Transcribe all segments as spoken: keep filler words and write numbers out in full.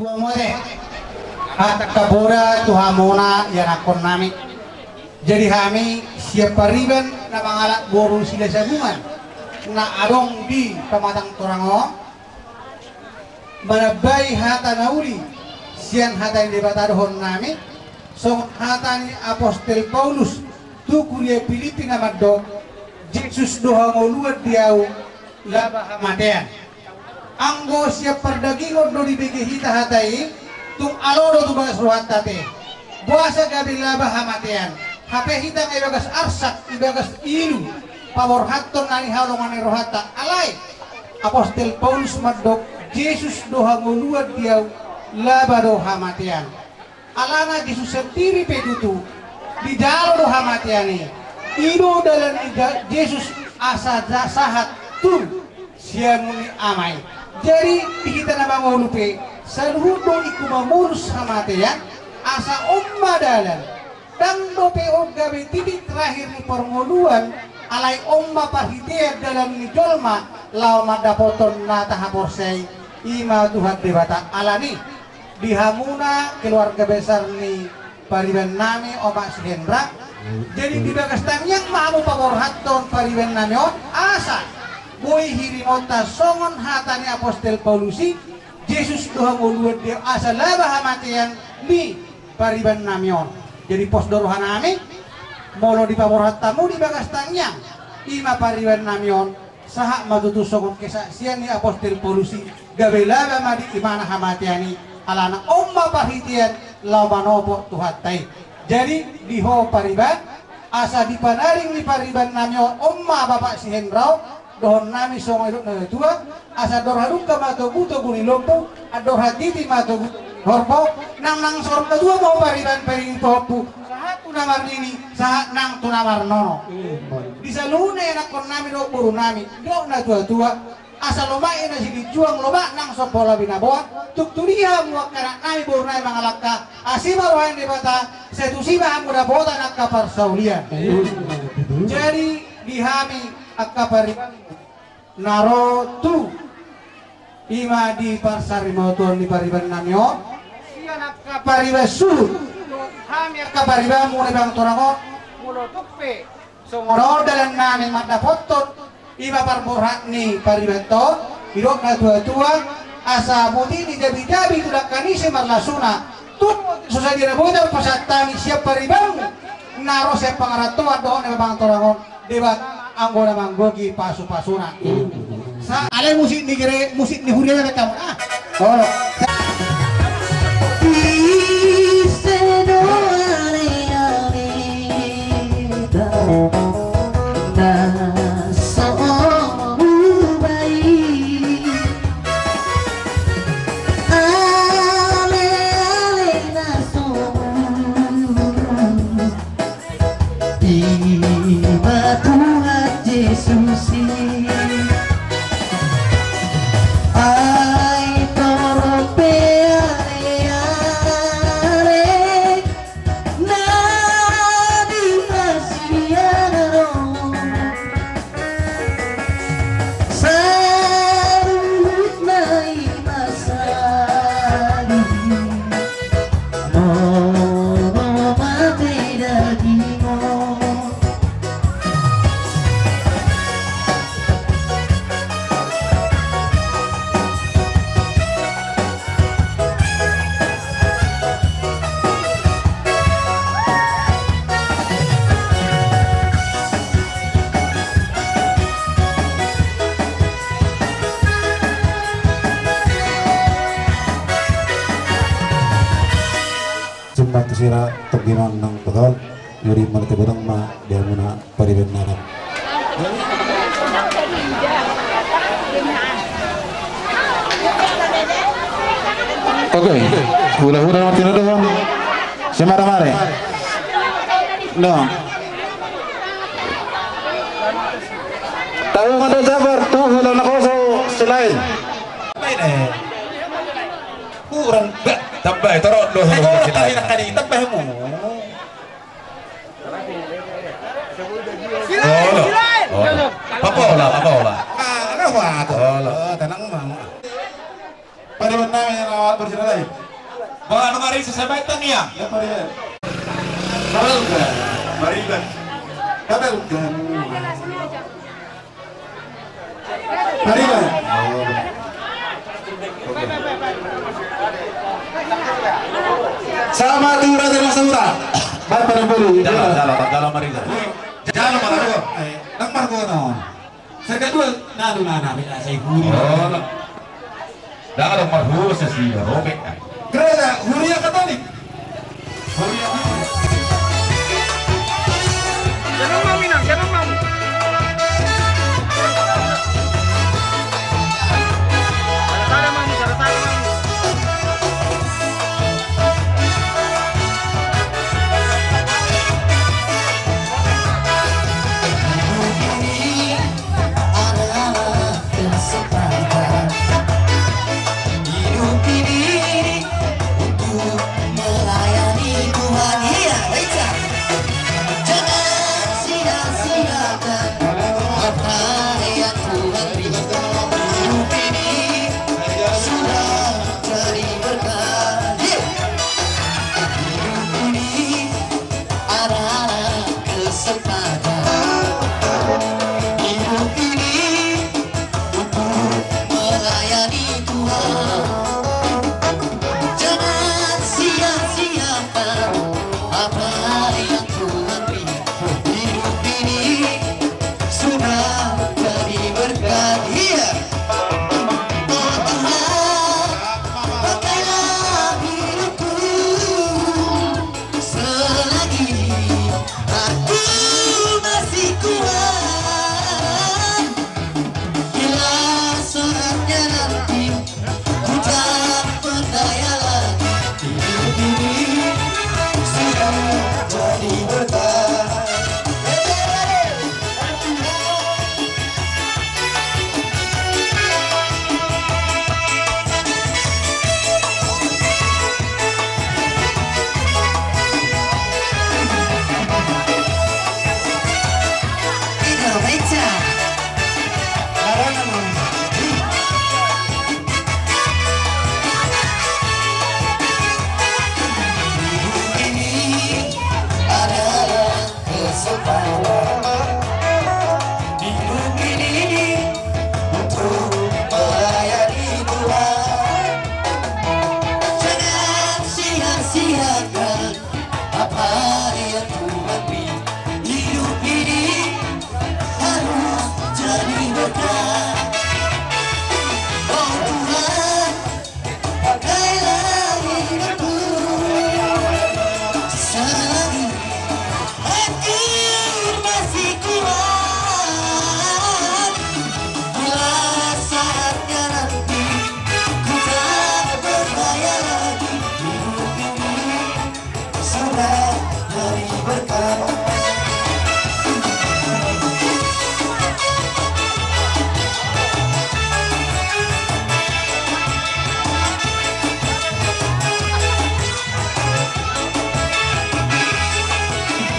Tua mode, hata angka poda tu hamuna ianakkonnami. Jadi hami sian pariban na mangalap boru Silahisabungan na adong di Pamatang Torang on, manambai hata na uli sian hata ni Debata dohononnami, songon hata ni apostel Paulus tu huria Pilippi na mandok: Jesus do hangoluan di ahu, laba hamatean. Anggo sian pardagingon do dibege hita hata i, tung alo do tu bagas rohanta ate. Boasa gabe laba hamatean? Hape hita nga ibagas arsak, ibagas ilu, paborhathon na nihaholongan ni rohanta. Alai apostel Paulus mandok: Jesus do hangoluan di ahu, laba do hamatean. Alana Jesus sandiri pe tutu dijalo do hamatean i. I do dalan ni Ja-, Jesus asa ja-, sahat tu siamun ni Ama i. Jadi di hita na mangolu pe, saluhut do ingkon mamolus hamatean, asa on ma dalan. Ndang dope on gabe titik terakhir ni parngoluan, alai on ma parhitean dalan ni jolma laho mandapothon na tahaporseai, i ma Tuhan Debata. Alani di hamuna keluarga besar ni paribannami, Omak si Hendra. Jadi di bagas tangiang ma hamu paborhathon paribannami on, asa boi hirimonta songon hata ni apostel Paulus i: Jesus do hangoluan di ahu, asa laba hamatean ni paribannami on. Jadi pos do rohanami, molo dipaborhat hamu di bagas tangiang, i ma paribannami on, sahat ma tutu songon kesaksian ni apostel Paulus i, gabe laba ma di ibana hamatean i, alana on ma parhitean laho manopot Tuhanta i. Jadi di ho pariban, asa di panaring ni paribannami on, on ma Bapak si Hendra on, dohononnami songon didok na tua, asa andor hadungka ma togu, togu ni lombu, andor hatiti ma togu horbo, nang, nang saur matua ma ho pariban, pairing pahompu, sahat tu na marnini, sahat nang tu na marnono. Di saluhutna ianakkonnami dohot borunami, didok na tua-tua, asa lomak i na silinjuang, lomak nang somba na binaboan, tung tudia hamu angka anaknami, borunami mangalangka, asi ma roha ni Debata, sai tusi ma hamu dapotan angka parsaulian. Jadi di hami angka pariban na ro tu, i ma di parsarimaoton ni paribannami on, sian angka pariban suhut, hami angka paribanmu na Pamatang Torang on, molo tung pe songon on dalannami mandapothon, i ma parborhat ni paribanta on, didok na tua-tua, asa boti ni jabi-jabi tu dangka ni ise marlasuna, tung so sadia na boi tarpasahat hami sian paribanmu, na ro sian pangarantoan dohot na Pamatang Torang on, Debata anggo na manggohi pasu-pasuna. Sa-, alai musik ni gere-, musik ni huria na rekam. Ah. Olo. Ise do ale-ale na so hubai. Ale-ale na so i ma Tuhan Jesus i. Ai torop pe ale-ale na di hasiangan on. Saluhutna i ma sadi, molo mate daging on. Jumpa tu sira tonggi manang potol, nyuri mana tebotong ma dia muna. Pariban na. Oke, hula-hula mati na dohon. Semara mare. No. Tahu ada sabar tu hula na koso selain. Kurang ba, tambah torot do hula na selain. Tambah mu. Olo, olo. Papola, papola. Ah, ada apa tu? Olo. Oh, tenang, Mam. Pada benar ya, Apa sih lain? Bah, anu, mari, saya baik tanya. Ya, mari, ya. Kabalgan. Mari, Bang. Kabalgan. Mari, Bang. Sama tu Raja Nasura. Bapak dan Ibu. Jalo, jalo, jalo, mari, jalo. Jalo, mari, jalo. Eh, nang margono. Saka dua nanu na na beda sai huri. Oh, na. Dang ada marhua sasi robek. Gereja Huria Katolik. Huria Katolik. Jangan mau minang, jangan mau. Salah, salah, mau, salah, salah, mau. Hidup ini untuk melayani Tuhan. Iya, baiklah. Jangan sia-siakan apa yang Tuhan beri. Hidup ini sudah jadi berkat. Iya. Hidup ini adalah kesempatan. Hidup ini untuk melayani Tuhan. Jangan sia-siakan apa yang Tuhan beri. Hidup ini sudah jadi berkat. Iya. Oh Tuhan, pakailah hidupku selagi aku masih kuat. Bila saatnya nanti ku tak berdaya lagi, hidup ini sudah jadi berkat. Kesempatan hidup ini untuk melayani Tuhan. Jangan sia-siakan apa yang Tuhan beri. Hidup ini harus jadi berkat. Oh Tuhan, pakailah hidupku selagi aku masih kuat. Bila saatnya nanti ku tak berdaya lagi, hidup ini sudah jadi berkat.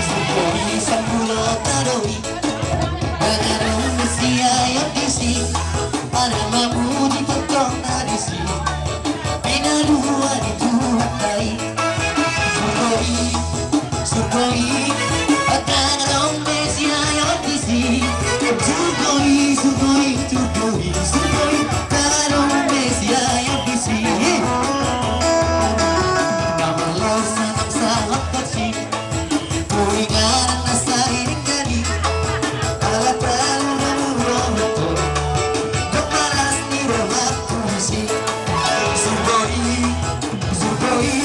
Sungkoi sambulo tadoli, manang adong siayon disi, manang mamuji tongtong na disi, pinalua ni Tuhan nai. Sungkoi, sungkoi, manang adong be siayon disi. Sungkoi, sungkoi, sungkoi, sungkoi, manang adong be siayon disi. Nama lo sanang salam kasih. Huinganan na sari denggan i, ala talu na murah betul. Dok malas ni rohangku disi. Sungkoi, sungkoi,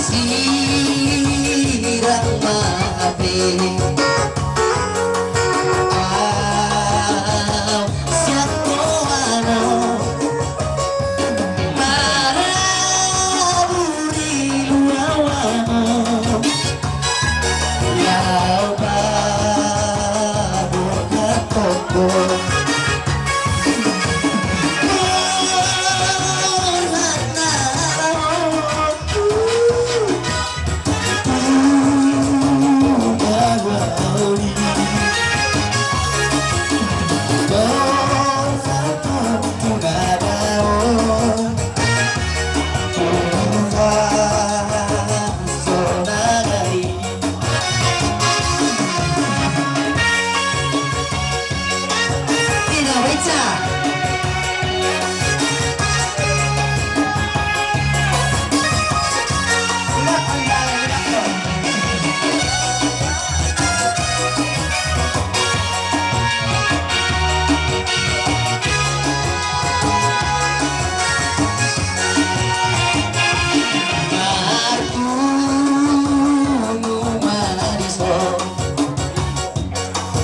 Sirang mate au sian tohano, maraburi luawangon. Laho paborhat tonggo. Borhat na ro tu, tu na baoli. Borhat tu na dao. Borhat sonari.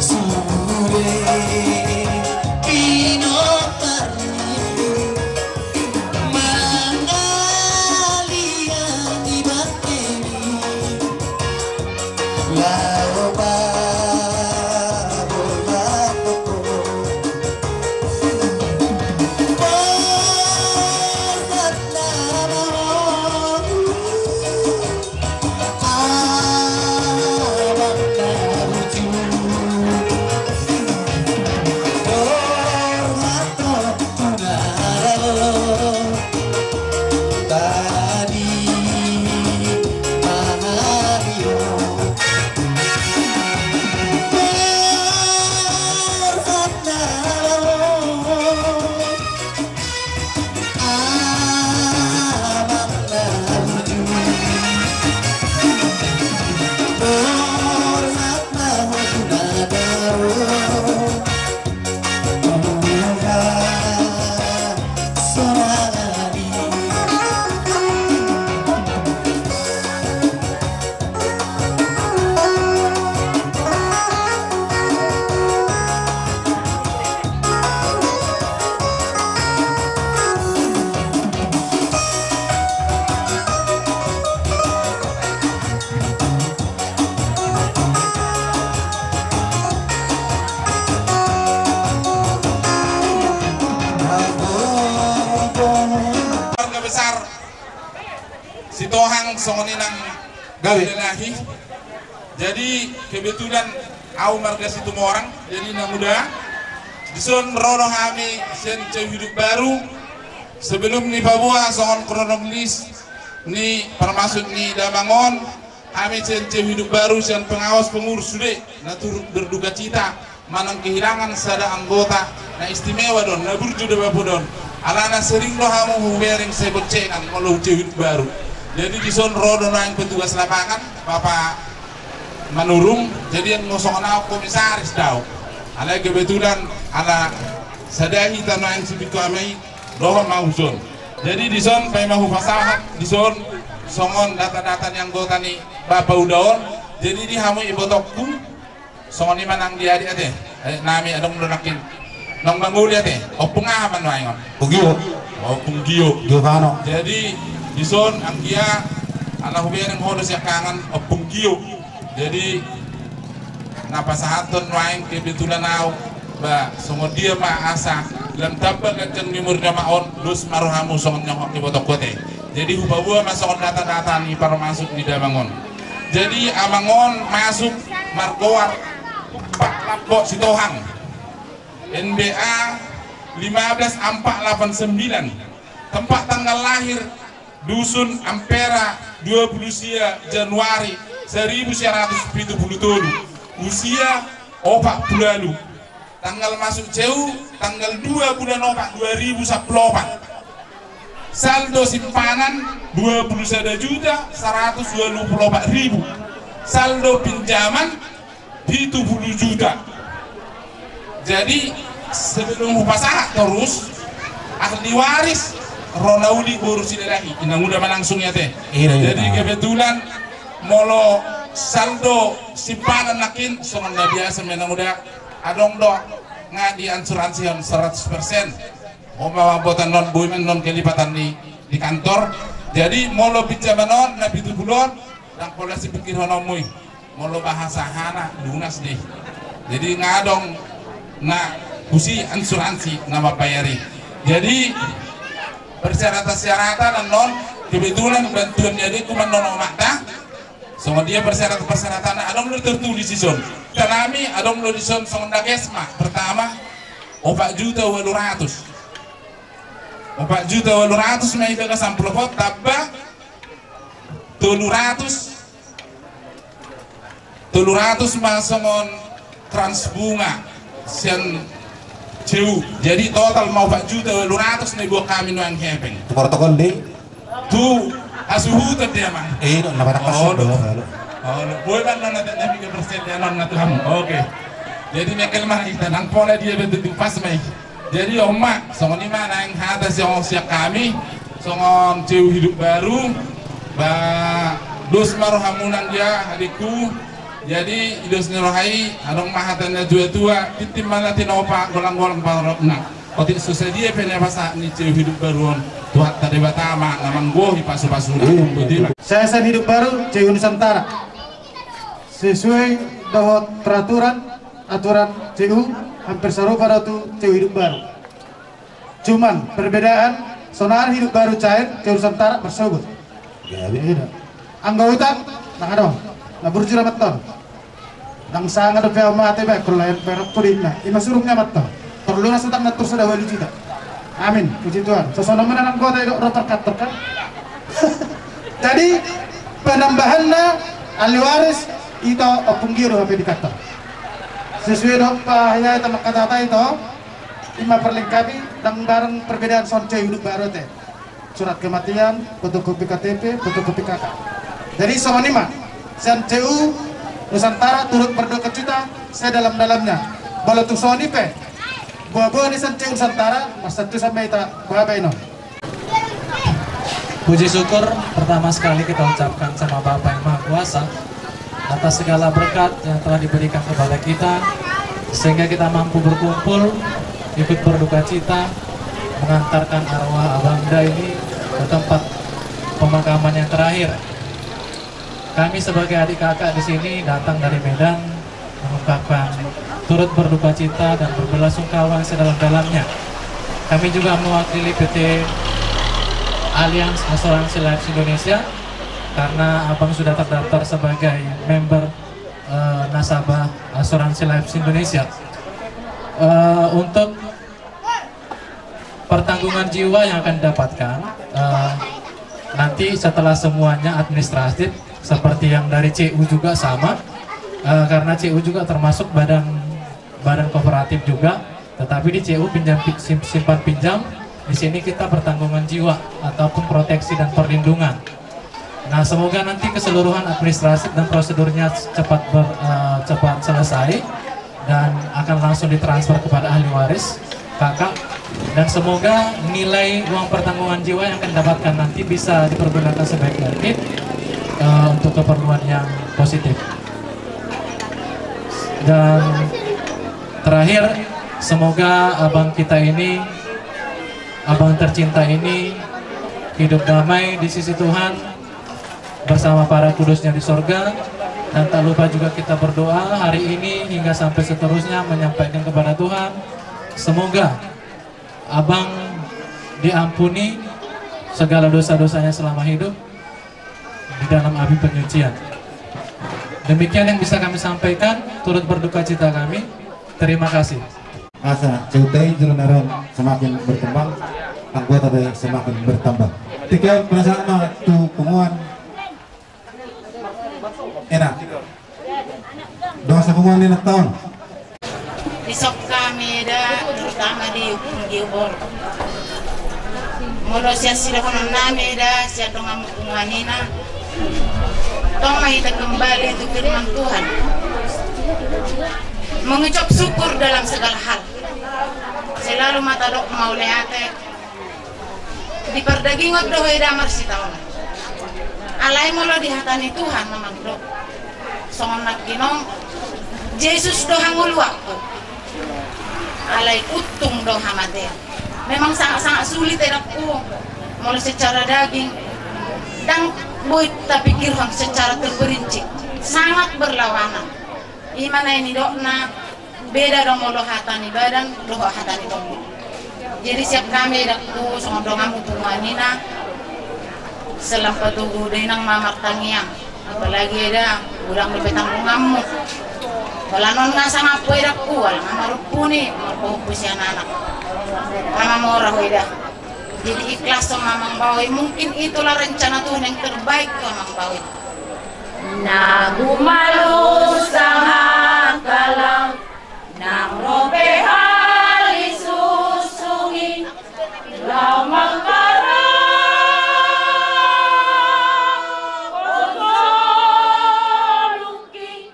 Sude pinompar ni mangaliangi bangkeni. Laho paborhat tonggo. Borhat na ro tu, amang na burju. Borhat tu na ro. Tadi mahario. Borhat na ro. Amang na burju. Borhat ma tu na dao. Borhat sonari. Keluarga besar Sitohang songon i nang gabe. Jadi kebetulan au marga Situmorang, jadi na muda. Dison ro do hami sian C U Hidup Baru. Sebelum ni paboa songon kronologis ni parmasuk ni damang on, hami sian C U Hidup Baru sian pengawas pengurus sude na turut berdukacita manang kehilangan sada anggota na istimewa do on, na burju do bapeda on. Alana sering do hamu hubereng sai boncengan molo C U Hidup Baru. Jadi dison ro do nuaeng petugas lapangan, Bapak Manurung, jadi anggo songon au komisaris do au. Alai kebetulan ala sada hita nuaeng sipintu ama i dohot ma hudson. Jadi dison paima hupasahat dison songon data-data ni anggota ni Bapak Uda on. Jadi di hamu ibotongku, songon i ma nang di adik ate. Eh, nami adong do nangkin. Nang mangoli ate. Ompung aha ma nuaeng on? Ompung Gio. Ompung Gio. Gio Vano. Jadi dison anggia ala hubereng ho do siangkangan Ompung Gio. Jadi na pasahathon nuaeng kebetulan au, ba songon dia ma asa lam tamba ganjang ni umur ni ama on, dos ma rohamu songon nyohot ni ibotongku ate. Jadi hupaboa ma songon data-data ni parmasuk ni damang on. Jadi amang on masuk margoar Tumpak Lambok Sitohang, N B A lima belas empat delapan sembilan. Tempat tanggal lahir Dusun Ampera, dua puluh sia Januari seribu sia ratus pitu puluh tolu. Usia opat puluh ualu. Tanggal masuk C U tanggal dua bulan opat dua ribu sampulu opat. Saldo simpanan dua puluh sada juta saratus ualu puluh opat ribu. Saldo pinjaman pitu puluh juta. Jadi sebelum hupasahat torus, ahli waris Ronauli boru Silalahi, inanguda ma langsung i ate. Iya, iya. Jadi kebetulan molo saldo simpanan nangkin songon na biasa ma inanguda, adong do nga diansuransi on seratus persen. Oma mambotan non boi ma non kelipatan di, di kantor. Jadi molo pinjaman on na pitu pulu on, ndang pola sipikirhononmu i. Molo bahasa hana lunas dei. Jadi nga adong na husi ansuransi na mambayar i. Jadi persyaratan-syaratan annon kebetulan bantuan ni adikku ma annon omakta. Songon dia persyaratan-persyaratan adong do tertulis dison. Tanami adong do dison songon dagesma. Pertama, opat juta ualu ratus. Opat juta ualu ratus ma i bagas amplop on tamba tolu ratus. Tolu ratus ma songon transbunga sian C U. Jadi total ma opat juta ualu ratus na diboan hami nuaeng hepeng. Tukor tokon dei. Tu hasuhuton dia ma. Eh, na pada kasih do. Boi ma non na tiga persen dia non na tu hamu. Oke. Jadi mekel ma hita ndang pola dia bentuk pas ma i. Jadi on ma, songon i ma naeng hata sian hami, songon C U Hidup Baru, ba dos ma rohamu nang dia adikku. Jadi di dos ni roha i adong ma hata ni na tua-tua, tintin ma na tinopa, golang-golang pangarahutna. Otik so sadia pe na pasahat ni C U Hidup Baru on, Tuhanta Debata ma na manggohi pasu-pasuna. Boti ma. Yayasan Hidup Baru C U Nusantara. Sesuai dohot peraturan, aturan C U hampir sarupa do tu C U Hidup Baru. Cuman perbedaan, sonari Hidup Baru cair, C U Nusantara marsogot. Iya, iya. Anggota ndang adong, na burju do amanta on. Ndang sanga dope au mate baen, kulayan perok pudinna. Ima surung ni amanta on. Tor lunas utangna, tor sada ualu juta. Amin, puji Tuhan. So songon i ma anggota i do ro parkantor kan. Jadi penambahanna ahli waris ito Ompung Gio do hape di kantor. Sesuai dohot pahaya ito mangkatahon ito, ima perlengkapi ndang barang perbedaan songon C U Hidup Baru ate. Surat kematian, fotokopi K T P, fotokopi K K. Jadi songon i ma sian C U Nusantara turut berduka cita sedalam-dalamnya. Molo tung songon i pe boa-boa ni sian C U Nusantara, marsantusan ma hita, boha baenon. Puji syukur pertama sekali kita ucapkan sama Bapa yang Maha Kuasa atas segala berkat yang telah diberikan kepada kita, sehingga kita mampu berkumpul, ikut berduka cita, mengantarkan arwah Abang Da ini ke tempat pemakaman yang terakhir. Kami sebagai adik kakak di sini datang dari Medan, mengungkapkan turut berduka cita dan berbelasungkawa sedalam-dalamnya. Kami juga mewakili P T Allianz Asuransi Life Indonesia, karena Abang sudah terdaftar sebagai member, eh, nasabah Asuransi Life Indonesia. Eh, untuk pertanggungan jiwa yang akan didapatkan, eh, nanti setelah semuanya administratif, seperti yang dari C U juga sama, eh, karena C U juga termasuk badan, badan kooperatif juga, tetapi di C U pinjam pi-, sim-, simpan pinjam, di sini kita pertanggungan jiwa ataupun proteksi dan perlindungan. Nah, semoga nanti keseluruhan administrasi dan prosedurnya cepat ber-, eh, cepat selesai dan akan langsung ditransfer kepada ahli waris, kakak. Dan semoga nilai uang pertanggungan jiwa yang akan didapatkan nanti bisa dipergunakan sebaik mungkin, eh, untuk keperluan yang positif. Dan terakhir, semoga abang kita ini, abang tercinta ini, hidup damai di sisi Tuhan bersama para kudusnya di sorga. Dan tak lupa juga kita berdoa hari ini hingga sampai seterusnya, menyampaikan kepada Tuhan, semoga abang diampuni segala dosa-dosanya selama hidup di dalam api penyucian. Demikian yang bisa kami sampaikan, turut berduka cita kami. Terima kasih. Asa C U T I Juru Naron semakin berkembang, anggota pe semakin bertambah. Tinggal perasaan ma tu punguan. Enak. Dosa punguan ni na taon. Isok kami da, terutama di Ompung Gio boru. Molo sian sidohonon nami da, sian dongan punguan i na. Tong ma hita kembali tu firman Tuhan. Mengucap syukur dalam segala hal. Selalu ma tadok mauliate. Di pardagingon do ho eda marsitaonon. Alai molo di hata ni Tuhan memang do songon nangkining, Jesus do hangoluanku. Alai untung do hamatean. Memang sangat-sangat sulit, edangku. Molo secara daging, ndang boi tapikirhon secara terperinci. Sangat berlawanan. I ma na nidokna, beda do molo hata ni badan dohot hata ni tondi. Jadi siap hami, edangku, songon donganmu punguan i na, sai lam patogu do inang ma martangiang. Apalagi eda, godang dope tanggunganmu. Holan on na sangat po, edangku, ala nga marompu ni, marompu sian anak. Nga mamora ho eda. Jadi ikhlas ho ma amang bao i, mungkin itulah rencana Tuhan yang terbaik tu amang bao i. Na humalus sangkala, nang ro pe hali susung i, laho mangharap on soluki.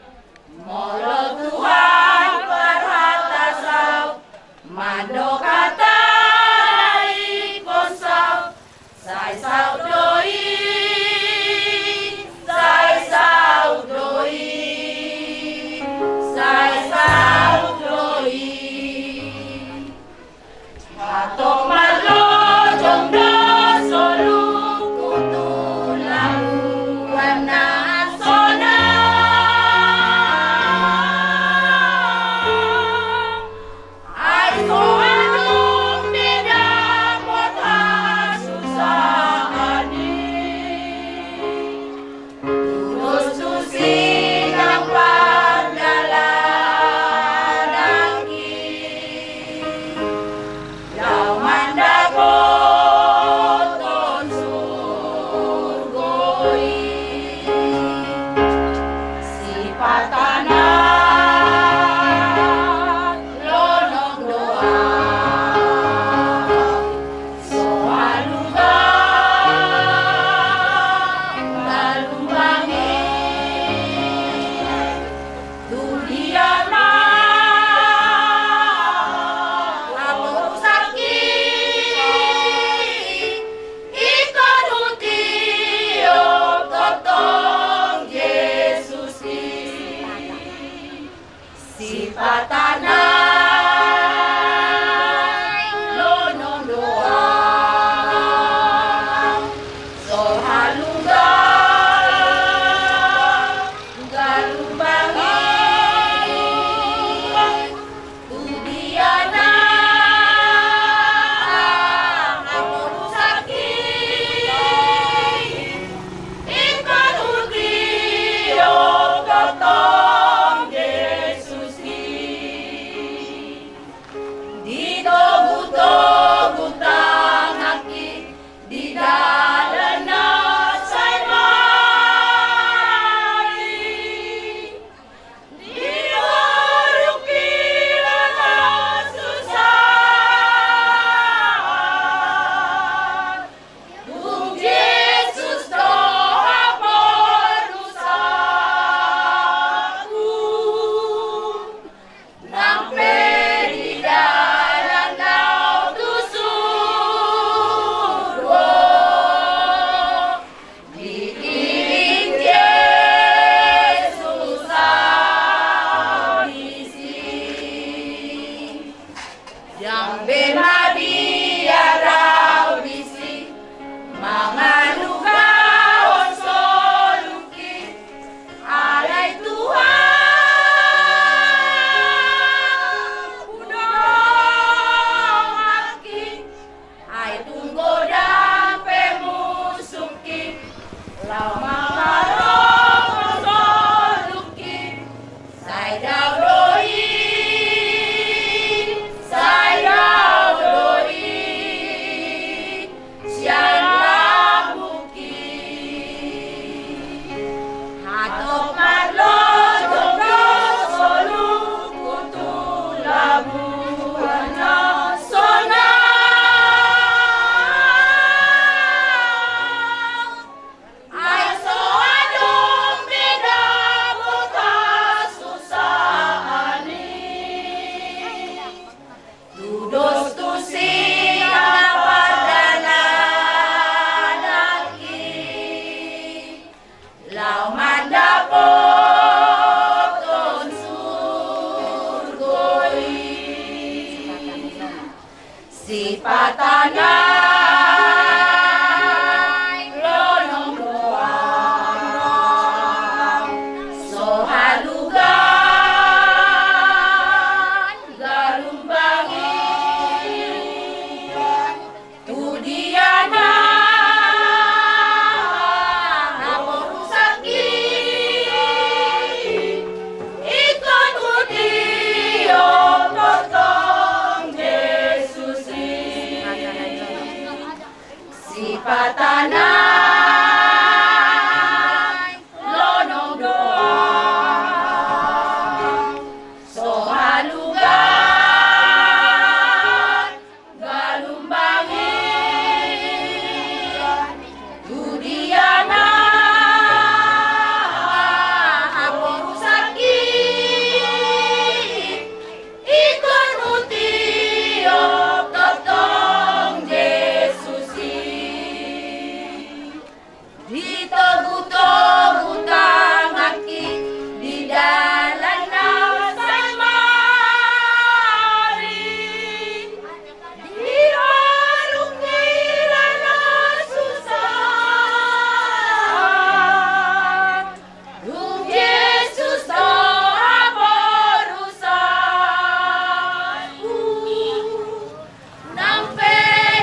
Molo Tuhan parhata saut, mandok hata na ingkon saut, sai saut do i, sai saut do i, sai saut do i. Hatop marlojong do soluku tu labuan na sonang. Ai so adong be dapot hasusaan i, tudos tusi nang pardalananki. Laho mandapothon surgo i. Sipata na lonon do au, so halugaon galumbang i. Tu dia ma haporusangki, ingkon hutio tongtong Jesus i. Sipata na lonon do au, so halugaon galumbang i. Tu dia na haporusangki, ingkon hutio tongtong Jesus i. Ditogutogu tanganki di dalan na sai rai, di borungki na susah. Tung Jesus do haporusangku. Nang pe di dalan na tu surgo, diiring Jesus au disi. Jam be ma dia au disi, mangalugahon soluki. Alai Tuhan, hudonganki, ai tung godang pe musungki, laho mangarongos soluki. Sai dao do i, sai dao do i sian lambungki. Hatop marlojong do soluku tu labuan na sonang. Ai so Lonong do ahu so halugaon galumbang i. Tu dia na haporusakki, ingkon hutiop tongtong Jesus i. Sipata nai lonong do ahu so halugaon galumbang i. Tu dia na haporusakki, ingkon hutiop tongtong Jesus i. Ditogutogu tanganki di dalan na sansari, di haluaon ni na susah. Dung Jesus do haporusanku, nang pe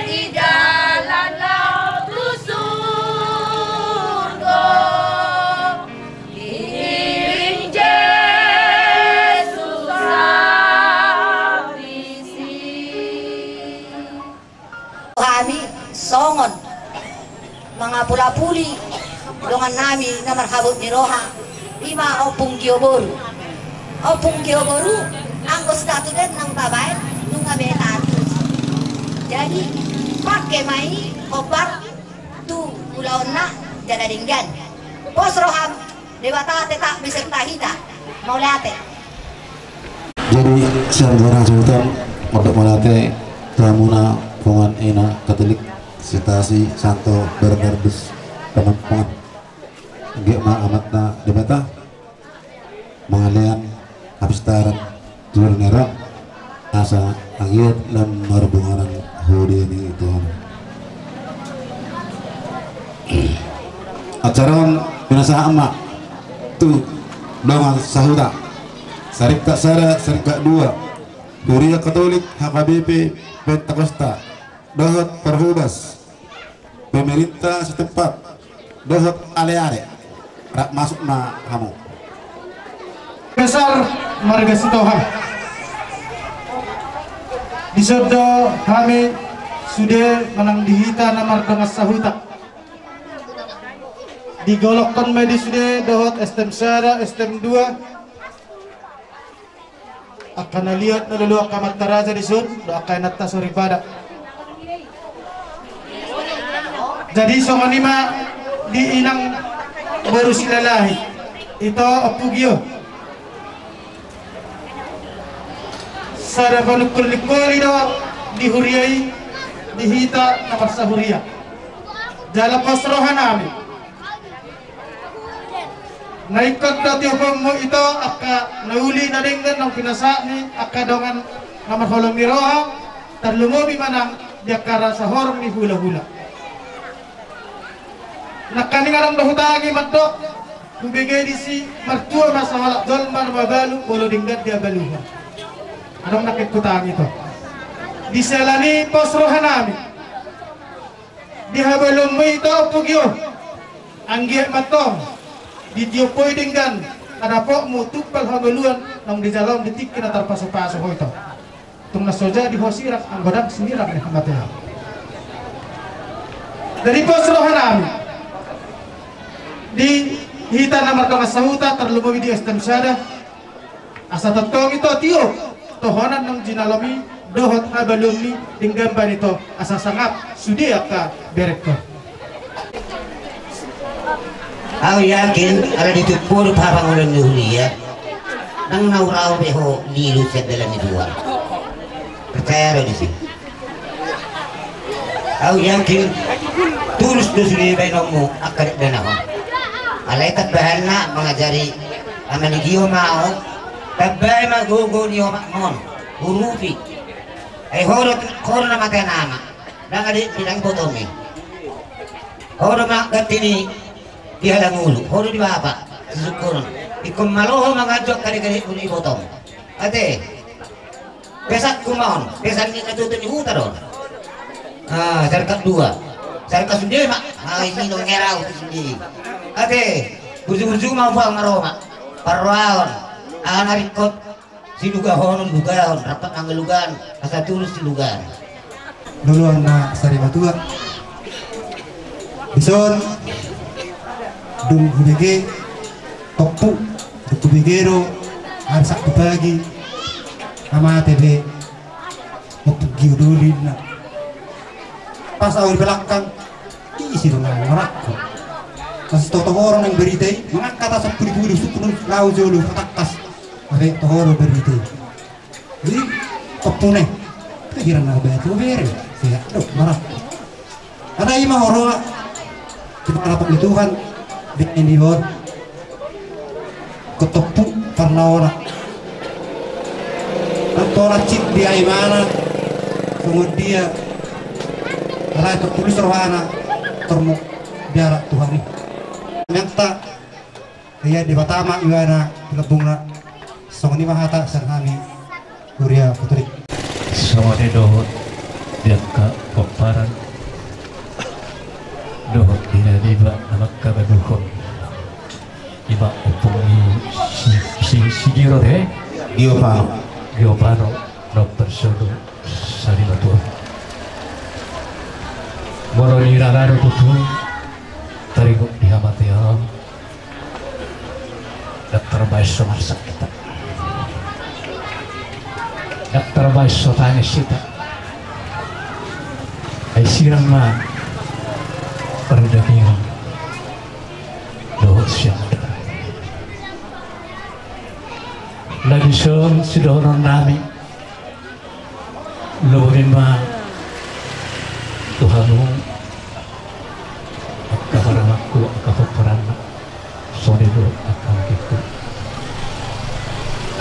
di dalan laho tu surgo, diiring Jesus habis i. Hami songon mangapulapuli dongan nami na marhabot ni roha, i ma Ompung Gio boru. Ompung Gio boru, anggo sitatu den nang tabaen nunga be taantusi. Jadi pangke ma i hombar tu ulaonna jala denggan. Pos roham, Debata tetap beserta hita. Mauliate. Jadi sian Balang Sahuta, mandok mauliate tu hamuna punguan ina Katolik Setasi Santo Bernardus Penompongan. Anggiat ma Amanta Debata mangalean hapistaran tu joloan ni ari on, asa anggiat lam marbunga nang hode ni Tuhan. Acara on pinasahat ma tu dongan sahuta, saringkat sada, saringkat dua, Huria Katolik, H K B P, Pentakosta, dohot parhobas, pemerintah setempat, dohot aleale. Rap masuk ma hamu. Besar marga Sitohang. Dison do hami sude manang di hita na mardongan sahuta. Digolokhon ma i di sude dohot S T M sada, S T M dua. Angka na liat na lolo, angka amanta raja dison dohot angka inanta soripada. Jadi songon i ma di inang boru Silalahi, ito Ompu Gio. Sada panungkun ni koli do di huria i, di hita na marsahuria. Jala pos roha nami. Na ingkon do tioponmu ito angka na uli na denggan naung pinasahat ni angka dongan na marholong ni roha, tarlumobi manang di angka rasa horong ni hulahula. Nangkaning adong do hutangi mandok, hubege disi martua ma sahalak jolma na mabalu molo denggan diabaluhon. Adong nangkin hutangi ito. Di siala ni pos roha nami. Di habaluonmu ito Ompu Gio, anggiat ma tong ditiop ho i denggan na dapotmu tumpal habaluon naung dijalo di tingki na tarpasupasu ho ito. Tung na so jadi ho sirang anggo ndang sinirang ni hamatean. Jadi pos roha nami di hita na mardongan sahuta, tarlumobi di S T M sada. Asa tongtong ito tiop tohonan naung jinalomi dohot habaluonmi denggan baen ito, asa sangap sude angka berengkon. Au yakin ala ditumpori paha pangolon ni huria, ndang na hurau be ho lilu sian dalan ni Tuhan. Percaya do disi. Au yakin tulus do sude baenonmu angka dakdanak on. Alai tambahanna mangajari ama ni Gio ma on, tambai ma gogo ni omakmon, urupi. Ai ho do, ho do na mate na ama. Ndang adek pinang ibotong i. Ho do ma ganti ni di halangulu, ho do di bapa. Sisungkunon. Ingkon malo ho manganjok adek-adek muna ibotong. Ate. Pesanku ma on, pesan ni na tutu ni huta do on. Ah, sarkas dua. Sarkas sude ma. Ah, isi no ngerau sude. Ate. Burju-burju ma upa maroma. Parroaon. Aha na ringkot. Silugahonon, lugaon, rap mangalugahon, asa tulus silugaon. Loloan na sari matua. Dison dung hubege tompu, dung hubege do, arsak pagi, amate be, ompung gio do ninna. Pas au di belakang, isi do nang marangko. Pas totohoron nang berita i, mangangkat asa pudi-pudi, sukun lau jolo, patangkas. Abe tohoron berita i. Jadi, tompuna i. Pikiran na batu bere. Sehat do, marangko. Karena ima horo. Kita rapot di Tuhan. Di ini hor. Ketompu parnaona. Antona cik di aimana. Kemudian. Alai tertulis rohana. Termu. Biara Tuhan i. Nyata. Ia Debata ma ibana di lambungna. Songon i ma hata sian hami huria Katolik. Songon i dohot di angka pomparan dohot di na niba na mangkabaduhon. Ima ompung ni si, si, si Giro de. Giopano. Giopano. Dokter Sodo sari matua. Molo ni ragado tutu taringot di hamatean on. Dokter baes so marsak hita. Dokter baes so tangis hita. Ai sirang ma pardagingon. Dohot siang. Lagi son sidohonon nami. Lobi ma tu hamu angka paramangku, angka pomparanna. Songon i do angka anggingku.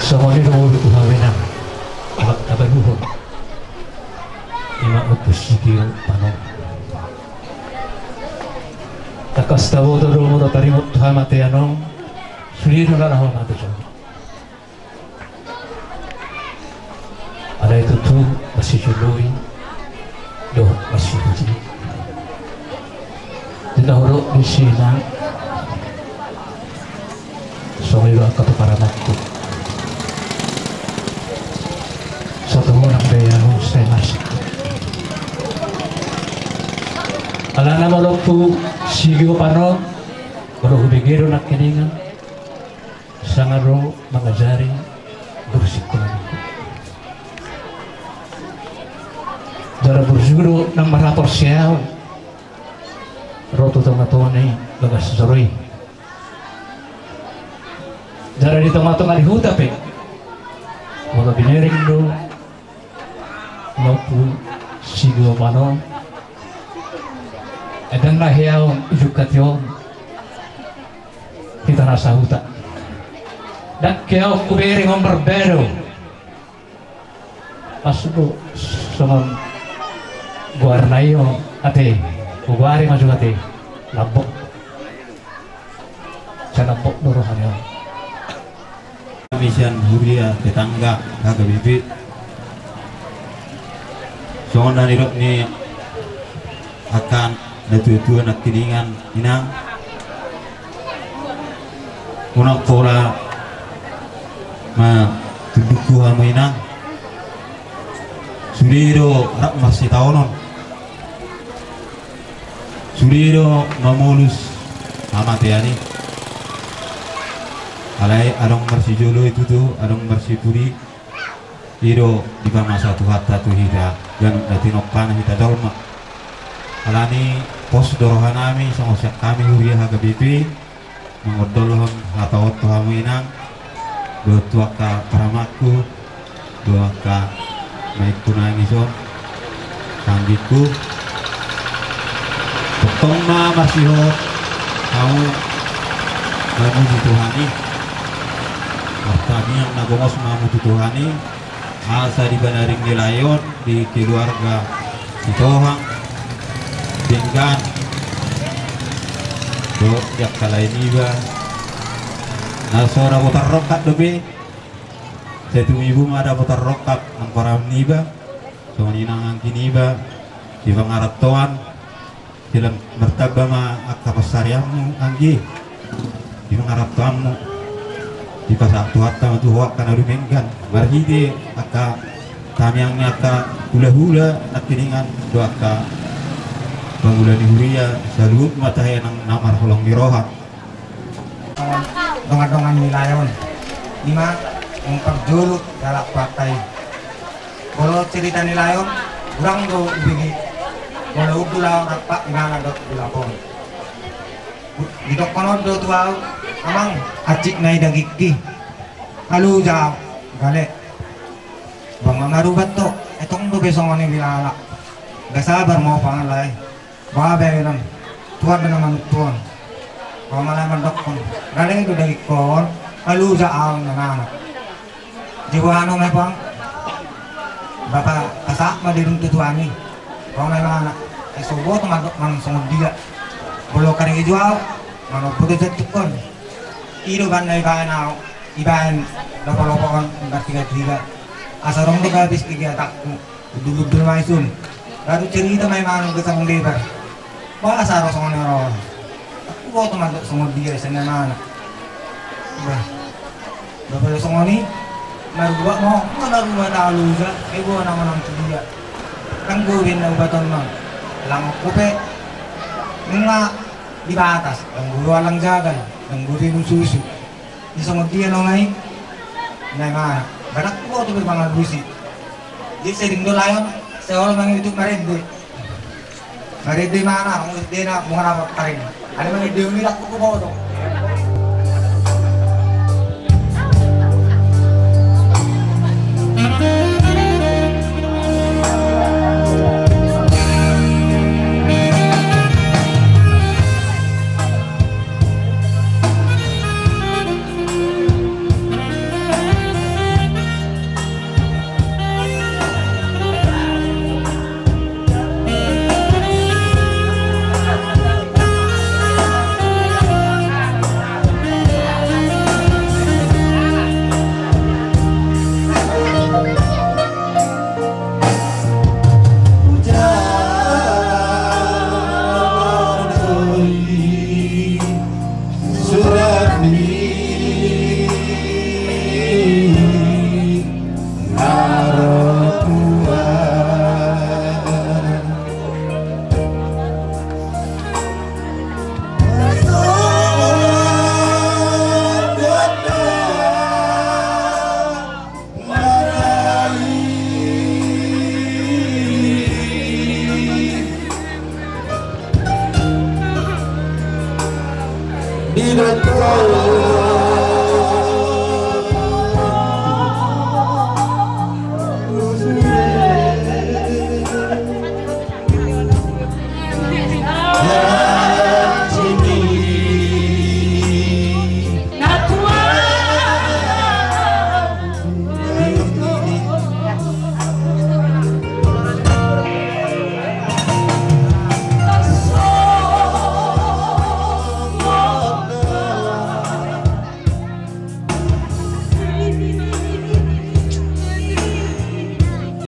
Songon i do molo tu hami nang angka baduhon. Ima ompung si Gio Panon. Tangkas taboto do molo taringot tu hamatean on. Sude do na laho mate songon i. Alai tutu masijoloi dohot masipudi. Di na hudok disi nang songon i do angka tu paramangku. Satu orang be anu saya masuk. Alana molo ompung si Gio Panon molo hubege do nangkiningan. Sanga do mangajari burju. Jala burju do nang marhaporseaon ro tu tonga-tonga ni bagas joro i. Jala di tonga-tonga ni huta pe molo binereng do na ompung si Gio Panon. Ndang na heaon ijungkati on. Hita na sahuta. Ndang heaon hubereng on marbado. Pas do songon goarna i on ate. Hugoari ma jo ate. Lambok. Sai lambok do rohana on. Hami sian huria tetangga H K B P. Songon na nidok ni angka na tua-tua nangkiningan inang. Unang pola ma tundukku hamu inang. Sude do rap marsitaonon. Sude do mamolus hamatean i. Alai adong marsijolo i tutu, adong marsipudi. I do dipamasa Tuhanta tu hita ganup na tinompana hita jolma. Alani pos do rohanami songon sian hami huria H K B P. Mangondolhon hata on tu hamu inang, dohot tu angka paramangku, dohot angka maikku nangis on, anggingku. Tongtong ma marsihot hamu mamuji Tuhan i. Martangiang na gomos ma hamu tu Tuhan i, asa di banaring ni lae on, di keluarga Sitohang, Denggan. Dohot di angka lae niba na so dapotan rongkap dope. Sai tumibu ma dapotan rongkap nang parumaen niba. Songon i nang anggi niba, di pangarantoan, di lam-, martamba ma angka pansarianmu anggi. Di pangarantoanmu, dipasahat Tuhanta ma tu ho angka na dumenggan marhite angka tangiang ni angka hulahula nangkiningan dohot angka pangula ni huria, saluhut ma tahe nang na marholong ni roha. Dongan-dongan ni lae on, i ma, naung parjolo dialap Tuhanta i. Molo cerita ni lae on, hurang do hubege. Molo hundul au rap imana dohot di lapo on, didokkon on do tu au: Amang, hansit na i dagingki. Alusa au, gale. Bang ma marubat ho, etong dope songon i dilala. Nda sabar ma ho pangan lae. Boha baenon, tuan do na manungkun. Boha ma lae mandokkon, gale do dagingkon, alusa au, na mana. Diboan ma i, Amang. Bapa, pasahat ma dirimu tu Tuhan i. Boha ma imana, ai so huboto mandok manang songon dia. Molo karejo au, manombo do jantungkon. I do baen na ibaen au, ibaen lopo-lopo on martiga-tiga. Asa adong do gabis kegiatanku. Hundul-hundul ma i sun. Baru cerita ma imana nunga sanggung debar. Boasa ro songon i ro? Huboto mandok songon dia sian na imana. Bah. Bah, molo songon i, marubat ma ho, nunga na rubat alusa, ai boha nama nang tu dia. Ndang boi be na hubatonnang. Langokku pe nunga di batas, ndang boi alang jagal, ndang boi minum susu. Di songon dia nonai? Na imana, bah, ndang huboto be mangalusi. Di sering do lae on, sai olo mangido tu marende. Marende imana, mangurus dena, mungkin apa paring. Ada mangido, ndang huboto.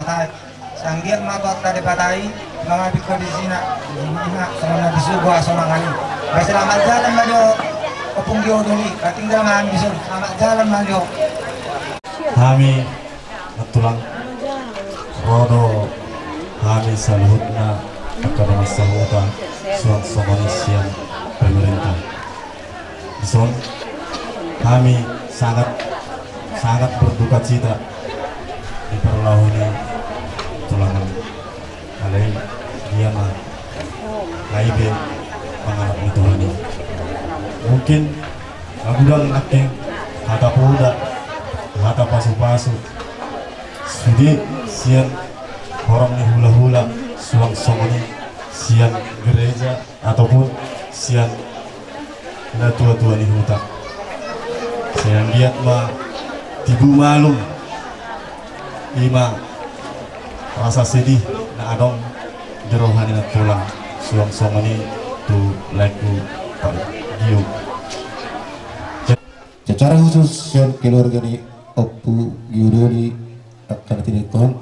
Sai anggiat ma Tuhanta Debata i mangabingkon di sina, ima songon na di surgo aso mangan i. Bah, selamat jalan ma jo, ompung jo doli, bah, tinggal ma hami di son, selamat jalan ma jo. Hami nantulang, ro do hami saluhutna angka na marsahuta suang songon i sian pemerintah. Dison hami sangat, sangat berduka cita di parlaho ni tulang on. Alai dia ma na i be pangarap ni Tuhan i. Mungkin na godang nangkin hata poda, hata pasupasu sude sian horong ni hulahula suang songon i sian gereja ataupun sian natuatua ni huta. Sai anggiat ma tibu malum ima rasa sedih na adong di roha ni nantulang. Suang songon i tu laengku Pak Giu. Secara khusus sian keluarga ni Ompu Giu Doli, angka na tinadingkon,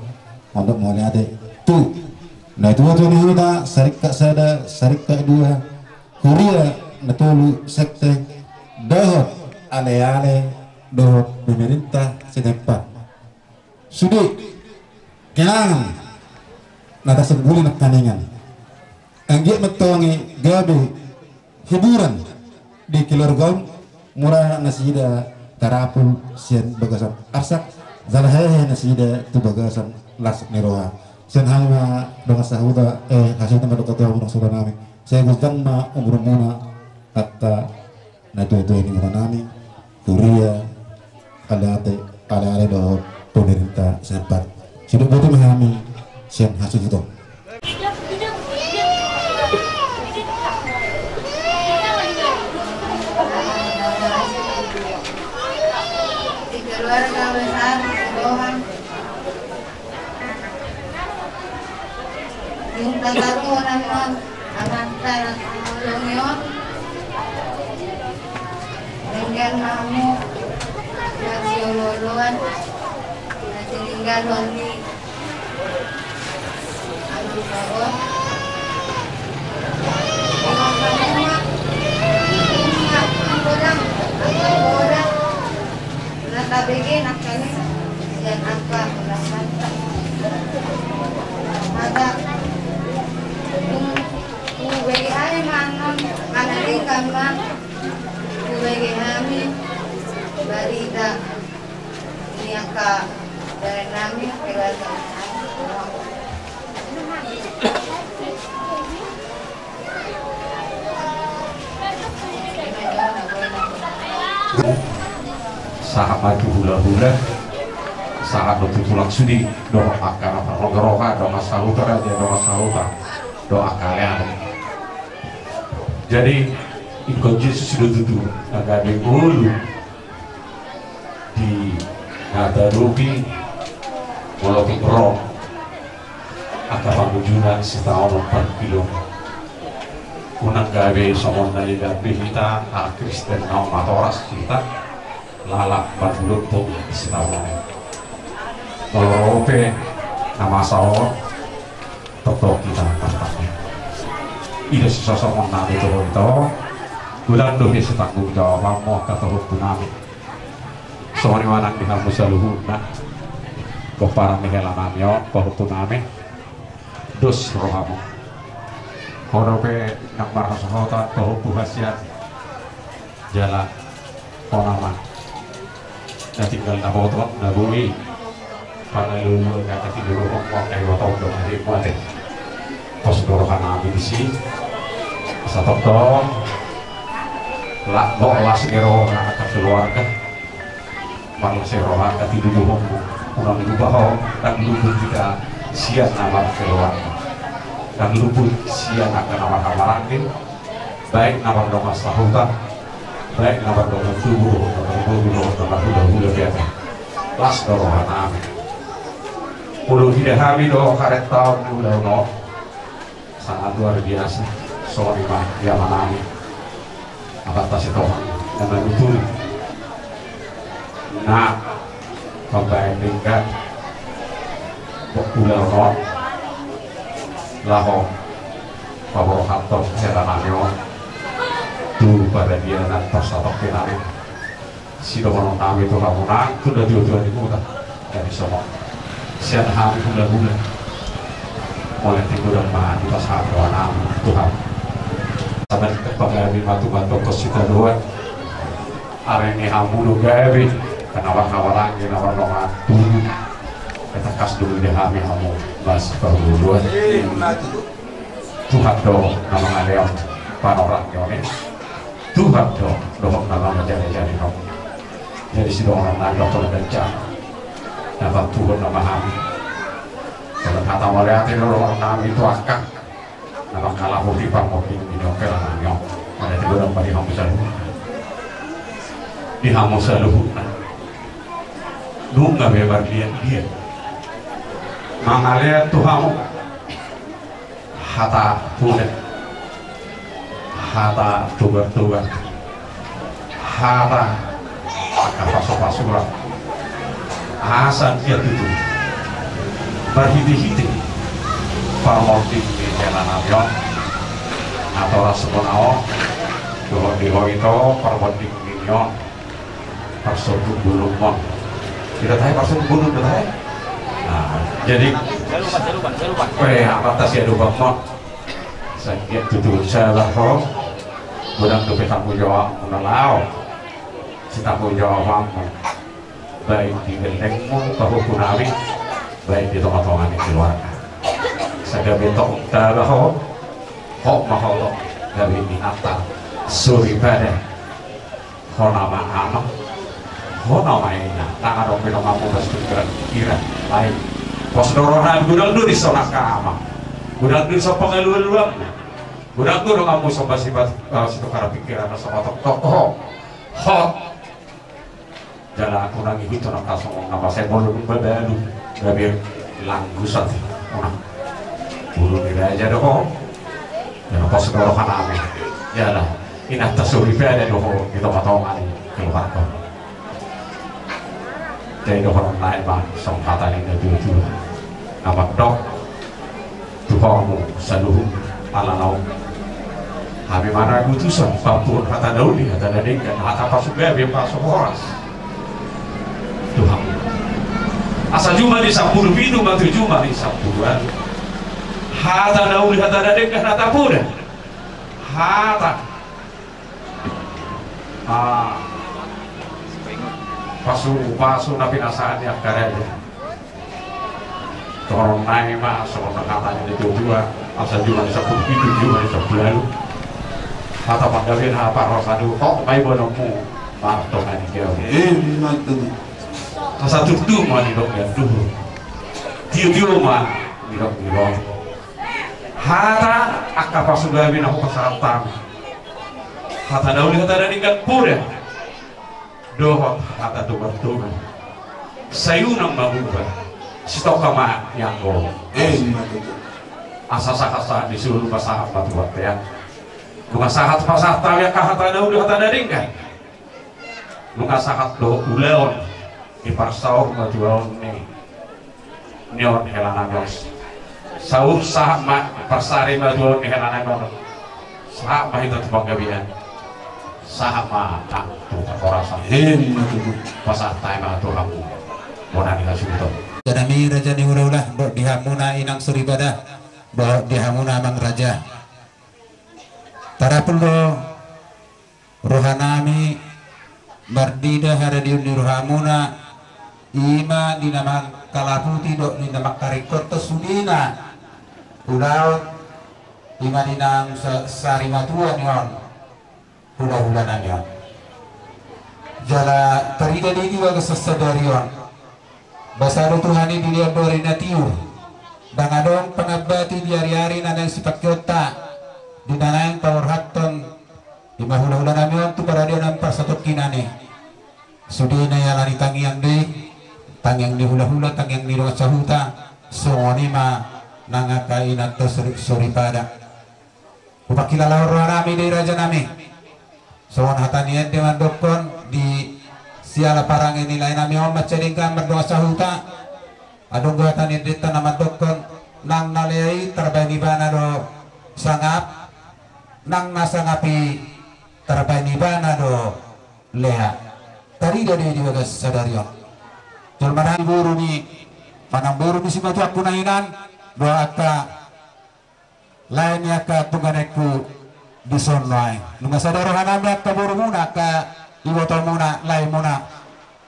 mandok mauliate tu natuatua ni huta, saringkat sada, saringkat dua, huria na tolu sekte, dohot aleale, dohot pemerintah setempat. Sude kenangan na tasungguli nangkaningan. Anggiat ma antong i gabe hiburan di keluargaon, mura nasida tarapul sian bagasan arsak, jala hehe nasida tu bagasan las ni roha. Sian hami ma dongan sahuta, eh, hasuhuton ma dohot hatuaon, dongan sahuta nami. Sai godang ma umurmuna, angka natuatua ni huta nami, huria, aleate, aleale dohot pemerintah setempat. Sidok botima hami sian hasuhuton. Di keluarga besar Sidohon. Dung tataruhon annon amanta na sumolong i on, denggan ma hamu na siolooloan na tininggalhon ni amanta on. Denggan ma hamu ma, denggan ma hamu ma, denggan ma hamu ma. Na tabege nangkaning sian angka ulahanta. Mata, dung hubege hami ma annon, ala denggan ma hubege hami barita ni angka dalan nami, keluarga nami. Sahat ma tu hulahula, sahat do tu tulang sude, dohot angka na parroharoha, dongan sahuta raja, dongan sahuta, dohot angka aleale. Jadi, ingkon Jesus do tutu na gabe ngolu di na tarupi molo tung ro angka pangujungan sitaonon parungkilon. Unang gabe songon na nidapi hita, halak Kristen na matoras hita, lalap marluntung sitaonon. Molo ro pe na masa on, tongtong hita martangiang. I do sisosongon nami tu ho ito, godang do hita sitanggung jawabanmu angka pahompu nami. Songon i ma nang di hamu saluhutna, pomparan ni hela nami on, pahompu nami, dos rohamu. Ho dope nang marhasohotan, pahompu hasian, jala hona ma na tinggal dapoton na boi pangaluluan na tatidur rohangku, angka ibotom do mate mate. Pos do roha nami disi. Asa tongtong lak do las ni roha angka keluarga. Marlas ni roha angka tidur rohangku. Unang lupa ho, ndang luput hita sian na markeluarga. Ndang luput sian angka na marhahamaranggi. Baik na mardongan sahuta, baik na mardongan tubu, na marboru, na marhulahula pe. Las do roha nami. Molo huida hami do harentaon ni ulaon on, sangat luar biasa. Songon i ma di ama nami, Amanta Sitohang, na manuturi na mambaen denggan ulaon on laho paborhathon hela nami on tu paradianan parsatongkinan i. Sidohonon nami tu hamu nang tu natuatua ni huta. Jadi songon sian hami hulahula, mauliate godang ma hupasahat roha nami tu hamu. Sabar panggabean ma tu hamu, tongtong sitadoan. Are ni hamu do gabe angka na marhahamaranggi, na mardongan tubu. Tangkas do huida hami hamu, basa parhulahula. Tuhan do na mangalehon panorang ni on i. Tuhan do dohot na mangajarajari hamu. Jadi sidohonon nami, dohot na ganjang, na pantuhon nama hami. Dohot hata mauliate do dohonon nami tu angka na mangkalahoti pangonding ni hela nami on. Mauliate godang ma di hamu saluhutna. Di hamu saluhutna. Nunga be marliatliat mangalehon tu hamu hata poda Hata tubar-tubar, hata angka pasu-pasuan, asa anggiat tutu marhite-hite parmonding ni hela nami on, natorasmuna on, dohot di ho ito parmonding ni on, parsonduk bulung on. Ida tahe parsonduk bulung, ida tahe. Nah, jadi, eh, apa tasi adu bang on? Sai anggiat tutu sabar ho. Godang dope tanggung jawabmuna laho, sitanggung jawabmu, baik di gellengmu, pahompu nami, baik di tonga-tonga ni keluarga. Sai gabe tong taba ho, ho ma ho tong gabe inanta soripada. Ho nama amang, ho nama inang, ndang adong be donganmu bas tu pikiran, pikiran lain. Pos do roham, godang do dison angka amang, godang do dison pangalualuanmu, godang do donganmu somba sipat, eh, situkar pikiran na somba toktok ho. Ho. Jala unang ihuthon angka songon na masa i, molo dung babalu gabe langgu sati. Unang. Boru ni raja do ho. Jala pos do roha nami. Jala inanta soripada do ho di tonga-tonga ni keluarga. Jadi dohonon nai ma songon hata ni natua-tua na mandok tu hamu saluhut ala naung hami maragutusan pampuhon hata na uli, hata na denggan, hata pasugabe, pasu horas tu hamu. Asa juma ni sampulu pitu ma tu juma ni sampulu ualu. Hata na uli, hata na denggan, hata poda, hata, ah, pasu, pasu na pinasahat ni angka raja. Dohonon nai ma songon na hata ni natua-tua, asa juma ni sampulu pitu, juma ni sampulu ualu. Hata panggabean, hata parhorasan, hot ma i boanonmu martonga ni gabe. Eh, ima tutu. Asa turtu ma nidok ni anduhur, tio-tio ma nidok ni roha. Hata angka pasugabe na hupasahat hami, hata na uli, hata na denggan, poda dohot hata tubar-tubar, sai unang mamuba, sitongka ma nian ho. Eh, ima tutu. Asa sahat-sahat ni solu ma sahat ma tu bontean. Nunga sahat pasahat hami angka hata na uli, hata na denggan, nunga sahat dohot ulaon ni parsaur ma tu ulaon ni ni on hela nami on. Saur sahat ma parsari ma tu on ni hela nami on. Sahat ma hita tu panggabean. Sahat ma nang tu parhorasan. Ima tutu. Pasahat hami ma tu hamu bona ni hasuhuton. Raja nami, raja ni hulahula, dohot di hamuna inang soripada, dohot di hamuna amang raja. Tarapul do roha nami marnida haradion ni rohamuna, ima di na mangkalaputi dohot di na mangkaringkothon sudena ulaon, ima di na sa-, sarimatua ni on hulahula nami on. Jala tarida do i di bagasan sadari on. Basa do Tuhan i, dilehon do ari na tiur. Ndang adong pangambati di ari-ari na naeng sipangkeonta, di na naeng paborhathon, ima hulahula nami on tu paradianan parsatongkinan i. Sude na ialani tangiang do i, tangiang ni hulahula, tangiang ni dongan sahuta, songon i ma nang angka inanta sori-, soripada. Hupangkilalahon roha nami do i, raja nami. Songon hata ni ende mandokkon, di siala parange ni lae nami on mansai denggan mardongan sahuta. Adong do hata ni endenta na mandokkon, nang na lea i tarbaen ibana do sangap, nang na sangap i tarbaen ibana do lea. Tarida do i di bagasan sadari on. Jolma na boru ni, manang boru ni simatuangku na hinan, dohot angka lae ni angka tungganengku dison nuaeng. Nunga sada roha nami angka borumuna, angka ibotomuna, laemuna.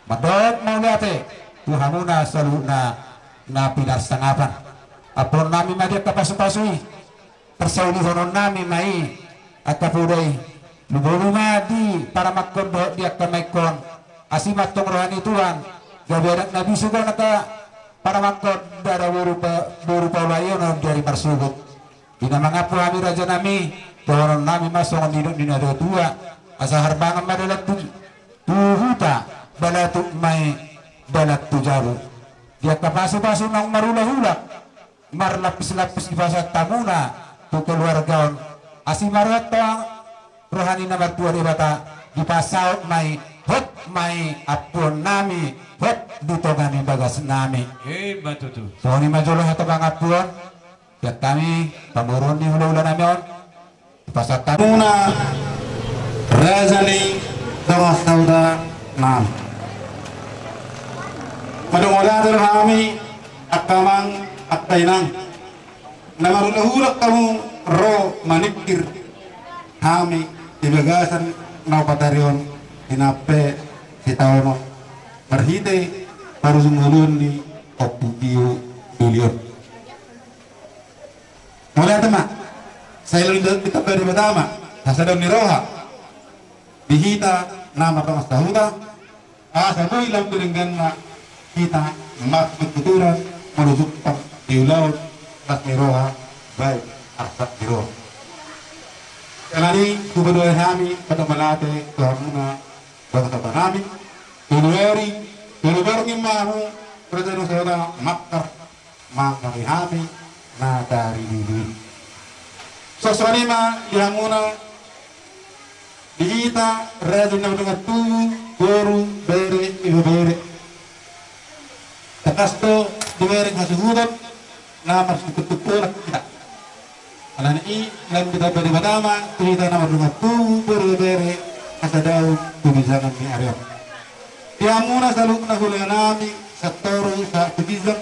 Mandok mauliate tu hamuna saluhutna na pinarsangapan. Ampuhon nami ma di angka pasu-pasu i. Parsaulihonon nami ma i angka poda i. Lumobi ma di paramangkon dohot di angka maengkon. Asi ma antong roha ni Tuhan, gabe adat na bisuk on angka paramangkon, ndada boru pa-, boru paulaon on di ari marsogot. Di na mangampu hami, raja nami, dohonon nami ma songon nidok ni natua-tua, asa harbangan ma dalan tu, tu huta, balatuk ma i dalan tu jabu. Di angka pasu-pasu naung marhula-hula, marlapis-lapis dipasahat hamuna tu keluarga on. Asi ma roha, antong Tuhan i na martua Debata, dipasaut ma i, hot ma i ampuonnami, hot di tonga ni bagasnami. Ima tutu. Songon i ma jolo hata pangampuon. Sian hami pamoruon ni hulahulanami on, pasahat hamuna raja ni dongan sahutanami. Madongan do hami angka amang, angka inang, na marhulahula hamu ro maningkir hami di bagasan na opat ari on, hinampe sitaonon marhite parujung ulaon ni Ompu Gio Dolion. Mauliate ma. Sai lalu ditamba Debata ma hasadaon ni roha di hita na mardongan sahuta, asa boi lam di dengganna hita martuturan molo jumpang di ulaon las ni roha baen arsak ni roha. Alani i hupadohot hami padohot mauliate tu hamuna dongan sahutanami. Tolu ari, tolu borngin ma hamu raja ni dongan sahuta mangkar mangarangi hami na taridudu i. Songon i ma di hamuna, di hita raja na mardongan tubu, boru, bere, ibebere. Tangkas do dibereng hasuhuton na marsungkun-sungkunan hita. Alani i lam ditamba Debata ma tu hita na mardongan tubu, boru, bere, hasadaon tu ginjangan ni ari on. Di hamuna saluhutna hulahulanami, sahat toru sahat tu ginjang,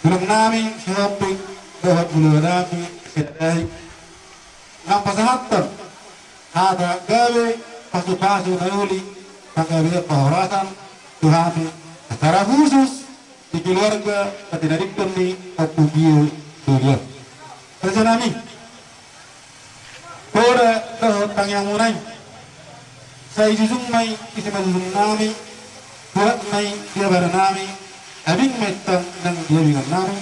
tulangnami Sihombing dohot hulahulanami Sidahi, na pasahathon hata gabe, pasupasu na uli, panggabean, pahorasan tu hami secara khusus di keluarga patinadingkon ni Ompu Gio Dolion. Rajanami, poda dohot tangiangmuna i, sai jujung ma i di simanjujungnami, bulat ma i di abaranami, abing ma i tong nang di abingannami,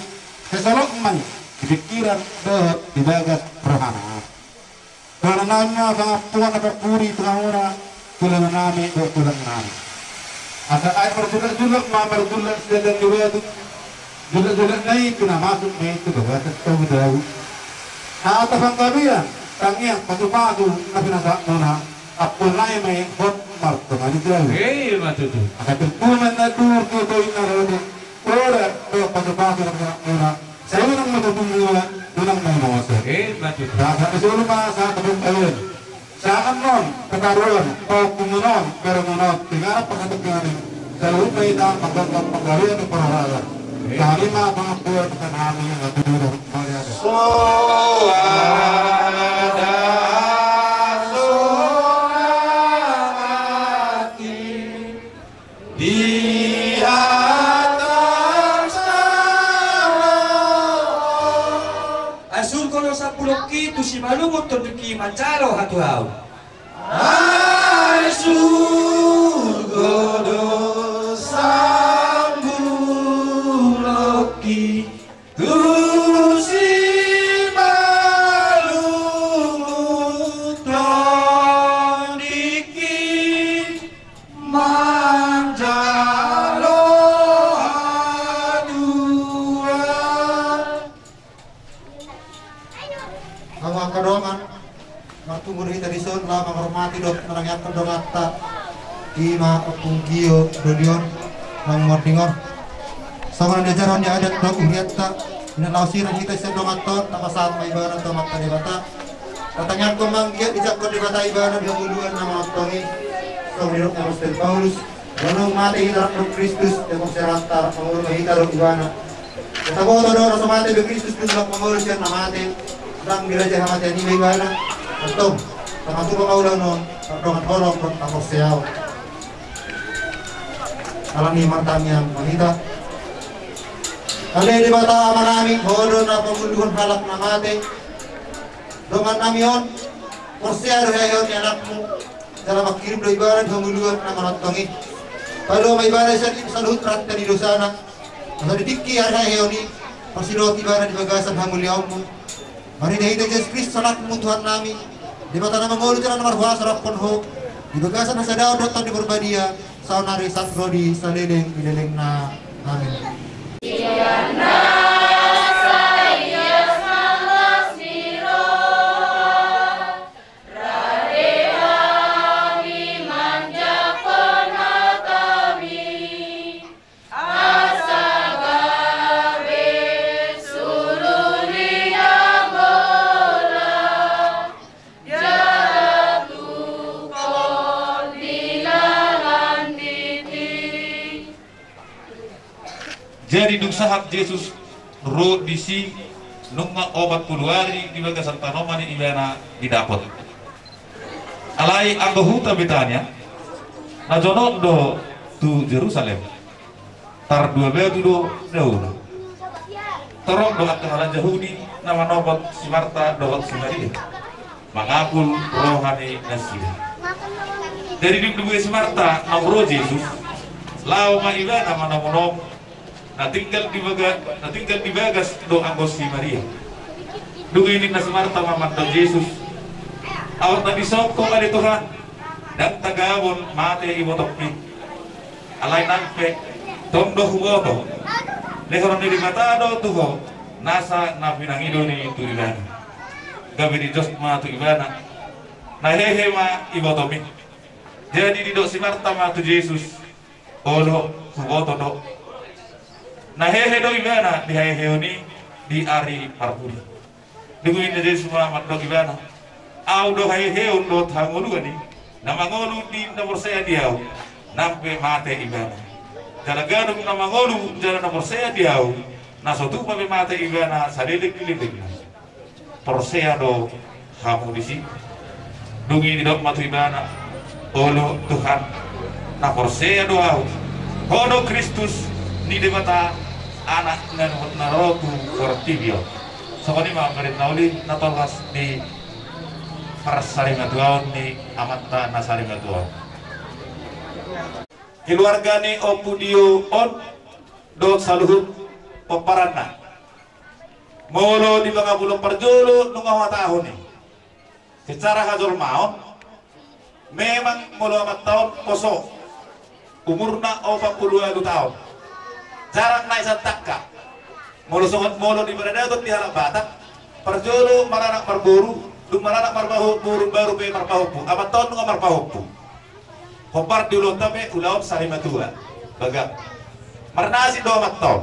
sai solot ma i di pingkiran dohot di bagas rohanami. Dohononnami ma pangampuon na parpudi tu hamuna, hulahulanami dohot tulangnami. Asa aek marjulak-julak ma marjulak sian dang ni batu, julak-julakna i pinamasuk ma i tu bagasan togu-togu. Hata panggabean, tangiang, pasupasu na pinasahatmuna, ampuonnami ma i hot martonga ni jabu. Ima tutu. Asa tung tuman na tuur tu togu na rode, poda dohot pasupasu na pinasahatmuna, sai unang ma tutu mual, unang ma i mose. Ima tutu. Asa di solu ma sahat tu panggabean. Sahat annon, pataruan, pahompuon on, berengon on, tingana pasahat tingana. Saluhutna hita manggomgom panggabean dohot parhorasan. Tarima pangampuon sian hami na tubu dohot mauliate. Soada sonang hati di atas tano. Ai surgo do sambulongki tu Simalungun, tondingki manjalo hatuaon. Ai surgo do sambulongki tu Simalungun, tondingki manjalo hatuaon. Hamu angka dongan, martubu do hita dison laho manghormati dohot manangiangkon donganta, ima Ompu Gio Dolion, na mardongan on. Songon na niajarhon ni adat dohot hurianta, di na laho sirang hita sian donganta on, tapasahat ma ibana tu Amanta Debata. Tatangiangkon ma anggiat dijangkon Debata ibana di hangoluan na manongtong i. Songon na nidok ni apostel Paulus, molo naung mate hita rap dohot Kristus, ia porsea rohanta rap mangolu ma hita dohot ibana. Ia taboto do na so mate be Kristus dung rap mangolu sian na mate, ndang dirajai hamatean i be ibana. Antong, tapatupa ma ulaon on mardongan holong dohot haporseaon. Alani i martangiang ma hita. Ale Debata Amanami, Ho do na pangoluhon halak na mate. Dongannami on porsea do haheheon ni anakmu, jala mangkirim do ibana di hangoluan na manongtong i. Palua ma ibana sian saluhut ranta ni dosana, asa di tingki ari haheheon i, parsidohot ibana di bagasan hamuliaonmu. Marhitehite Jesus Kristus anakmu Tuhannami, Debata na mangolu jala na marhuaso dohot Ho, di bagasan hasadaon dohot Tondi Parbadia, saonari sahat ro di saleleng ni lelengna. Amin. Jadi dung sahat Jesus ro disi, nunga opat pulu ari di bagasan tanoman i ibana didapot. Alai anggo huta Betania na jonok do tu Jerusalem, tardua batu do daona. Torop do angka halak Jahudi na manopot si Marta dohot si Maria mangapul roha ni nasida. Jadi dung dibege si Marta naung ro Jesus, laho ma ibana manomunomu na tinggal di baga-, na tinggal di bagas do anggo si Maria. Dung i ninna si Marta ma mandok Jesus: Aut na disongko ale Tuhan, ndang tagabon mate ibotongki. Alai nang pe, tong do huboto, lehonon ni Debata do tu ho nasa na pinangido ni tu ibana. Gabe dijos ma tu ibana, na hehe ma ibotomi. Jadi didok si Marta ma tu Jesus: Olo, huboto do. Na hehe do ibana di haheheon i di ari parpudi. Dung i ninna Jesus ma mandok ibana: Ahu do haheheon dohot hangoluan i. Na mangolu di na porsea di ahu, nang pe mate ibana. Jala ganup na mangolu jala na porsea di ahu, na so tupa be mate ibana saleleng ni lelengna. Porsea do hamu disi? Dung i didok ma tu ibana: Olo Tuhan, na porsea do ahu, ho do Kristus ni Debata, Anak na ro tu portibi on. Songon i ma barit na uli na tolhas di parsarimatuaon ni amanta na sarimatua on. Keluarga ni Ompu Dio on dohot saluhut pomparanna. Molo di pangapulon parjolo nunga huhatahon i, secara hajolmaon, memang molo amanta on poso, umurna opat pulu ualu taon. Jarang na i santangka. Molo songon, molo di paradaton di halak Batak, parjolo maranak marboru, dung maranak marpahompu, boru baru pe marpahompu. Amanta on nunga marpahompu. Hombar di ulaonta pe ulaon sarimatua. Bagak. Marnasib do amanta on.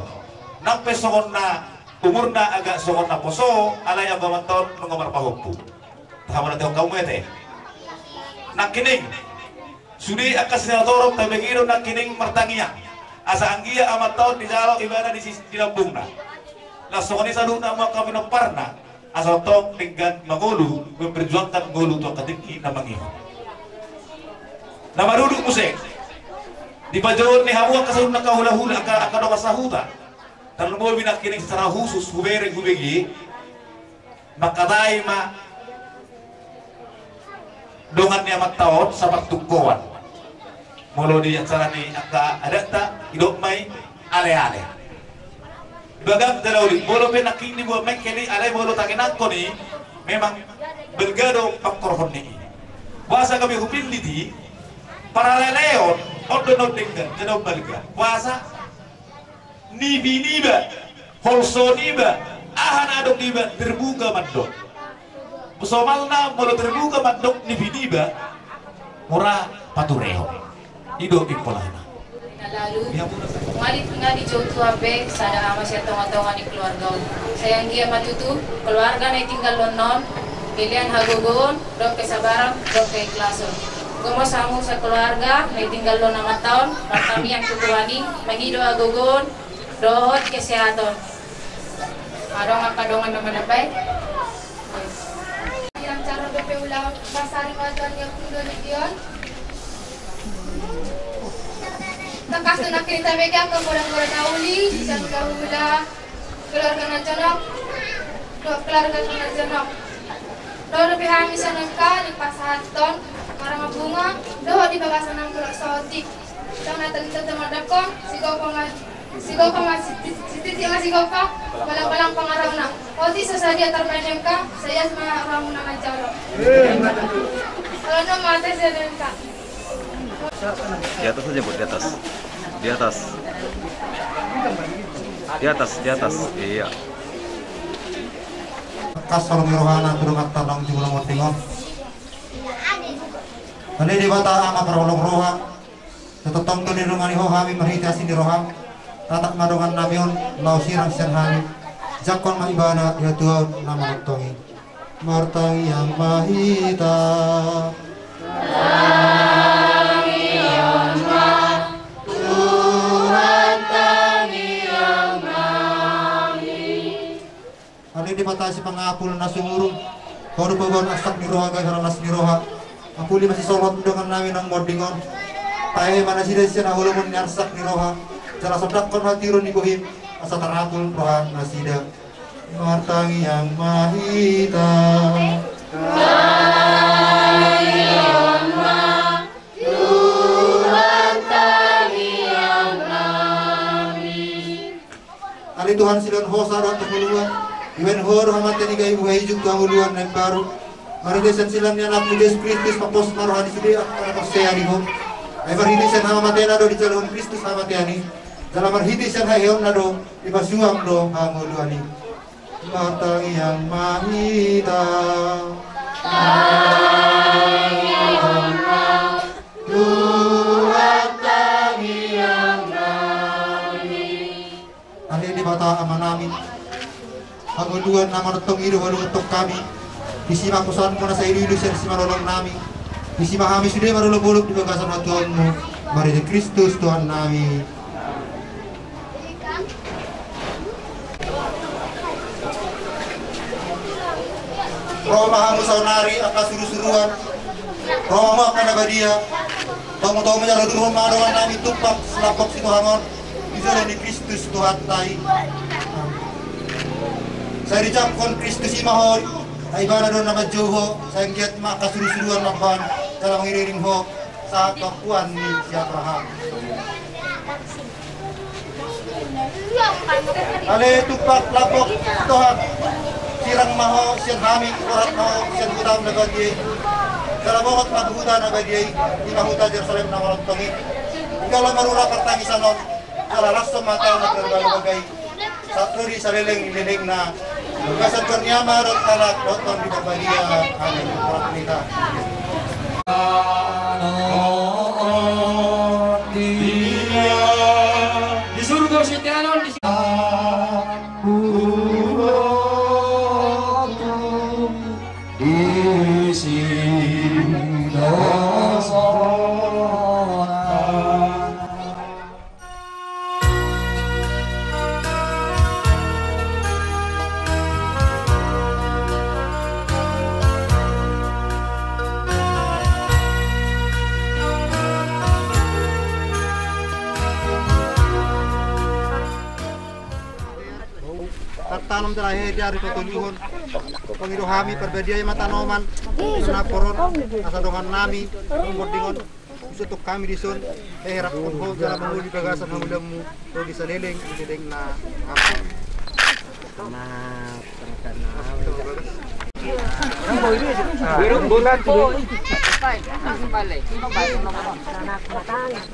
Nang pe songon na umurna agak songon na poso, alai anggo amanta on nunga marpahompu. Tahamonatihon hamu ate. Nangkining, sude angka sinatorop tabege do nangkining martangiang asa anggiat amanta on dijalo ibana di sis-, di lambungna. Laos songon i saluhutna hamu angka pinomparna, asa tong denggan mangolu, memperjuangkan ngolu tu angka tingki na mangihut. Na marudut muse, dipajouhon ni hamu angka saluhutna angka hulahula, angka, angka dongan sahuta. Tarlumobi nangkining secara khusus hubereng, hubege, mangkatai ma dongan ni amanta on sapartungkoan. Molo di acara ni angka adatta, didok ma i ale-ale. Bagak jala uli, molo pe nangkin dibuat mengkel i, alai molo tanginangkon i, memang balga do pangkorhon ni i. Boasa gabe hupillit i, paralealeon on do na denggan jala balga. Boasa? Nipi niba, holso niba, aha na adong niba terbuka mandok. Somalna molo terbuka mandok nipi niba, mura paturehon. I do impolana. Na lalu, ia pun nunga di, nunga dijou Tuhan be sada ama sian tongatonga ni keluarga on. Sai anggiat ma tutu keluarga na ditinggalhon on dilehon hagogoon dohot kesabaran dohot keikhlason. Gomos hamu sakeluarga na ditinggalhon amanta on martangiang tu Tuhan i mangido hagogoon dohot kesehatan. Adong angka dongan na manambai. Yang cara dope ulaon pasaring oto ni aku doni dion. Tangkas tu nangkin tabege angka godang-godang na uli, sian hulahula, keluarga na jonok, dohot keluarga na jonok. Ro dope hami sian M K dipasahathon marangabunga dohot di bagasan angkula sotik. Tong na tentang tentang madakon, sigompa ma, sigompa ma, si, si, si, si, sigompa, balang-balang pangarahutna. Otik so sadia tarbaen M K, sai ias ma rohamuna manjalo. Kalau no mate sian M K. Di atas aja, Bu, di atas. Di atas. Di atas, di atas. Iya. Kas salongi rohana tu dongan tanang jumlah motingon. Ani Debata Ama parholong roha. Sai tongtong do nidongani ho hami marhite asi ni roham. Tatap ma dongan nami on laho sirang sian hami. Jangkon ma ibana di hatuaon na mangontongi. Martangiang ma hita. Tangiang ma Tuhan, tangiang. Debata sipangapul na sumurung, Ho do paboa arsak ni roha gabe haranas ni roha. Apuli ma sisolhot dongan nami naung monding on. Pahehe ma nasida sian haholomon ni arsak ni roha, jala sondanghon hatiuron ni bohim, asa tarapul roha nasida. Martangiang ma hita. Tangiang ma Tuhan, tangiang nami. Ale Tuhan, silehon Ho sada tu ngoluan, dibahen Ho do hamatean i gabe buha ijuk tu hangoluan na imbaru. Marhite sian silang ni AnakMu Jesus Kristus, pos ma roha ni sude angka na porsea di Ho. Ai marhite sian hamamatena do dijalo Kristus hamatean i, jala marhite sian haheheonna do dipasuang do hangoluan i. Martangiang ma hita. Tangiang ma Tuhan, tangiang nami. Ale Debata Amanami, hangoluan na manongtong i do halumonton hami. Disi ma posanMu na sai iluilu sian simalolong nami. Disi ma hami sude marolopolop di bagasan hatuaonMu, marhite Kristus Tuhannami. Ro ma hamu saonari angka surusuruan, ro ma hamu angka na badia. Tomutomu jala uduthon ma dongan nami tumpak si lambok sitohang on di jolo ni Kristus Tuhanta i. Sai dijangkon Kristus i ma ho, ai Ibana do na manjou ho, sai anggiat ma angka surusuruan mambahen jala mangiriring ho sahat tu ampuan ni si Abraham. Ale tumpak lambok sitohang, sirang ma ho sian hami, rohat ma ho sian hutam na badia i. Jala bongot ma tu huta na badia i, i ma huta Jerusalem na manongtong i. Jala marura partangisan on, jala lashon ma taon na pinarbago baga i. Sahat ro di saleleng ni lelengna. Bagasan goar ni Ama dohot Anak dohot Tondi Parbadia. Amin. Horas ma hita. Di surgo sitianon di Tartanom jala hehe di ari patoluhon. Pangido hami, parbadiai ma tanoman na porot, asa dongan nami na monding on. Husothon hami dison, hehe rap on ho jala mangolu di bagasan hangoluanmu, ro di saleleng ni lelengna. Amin.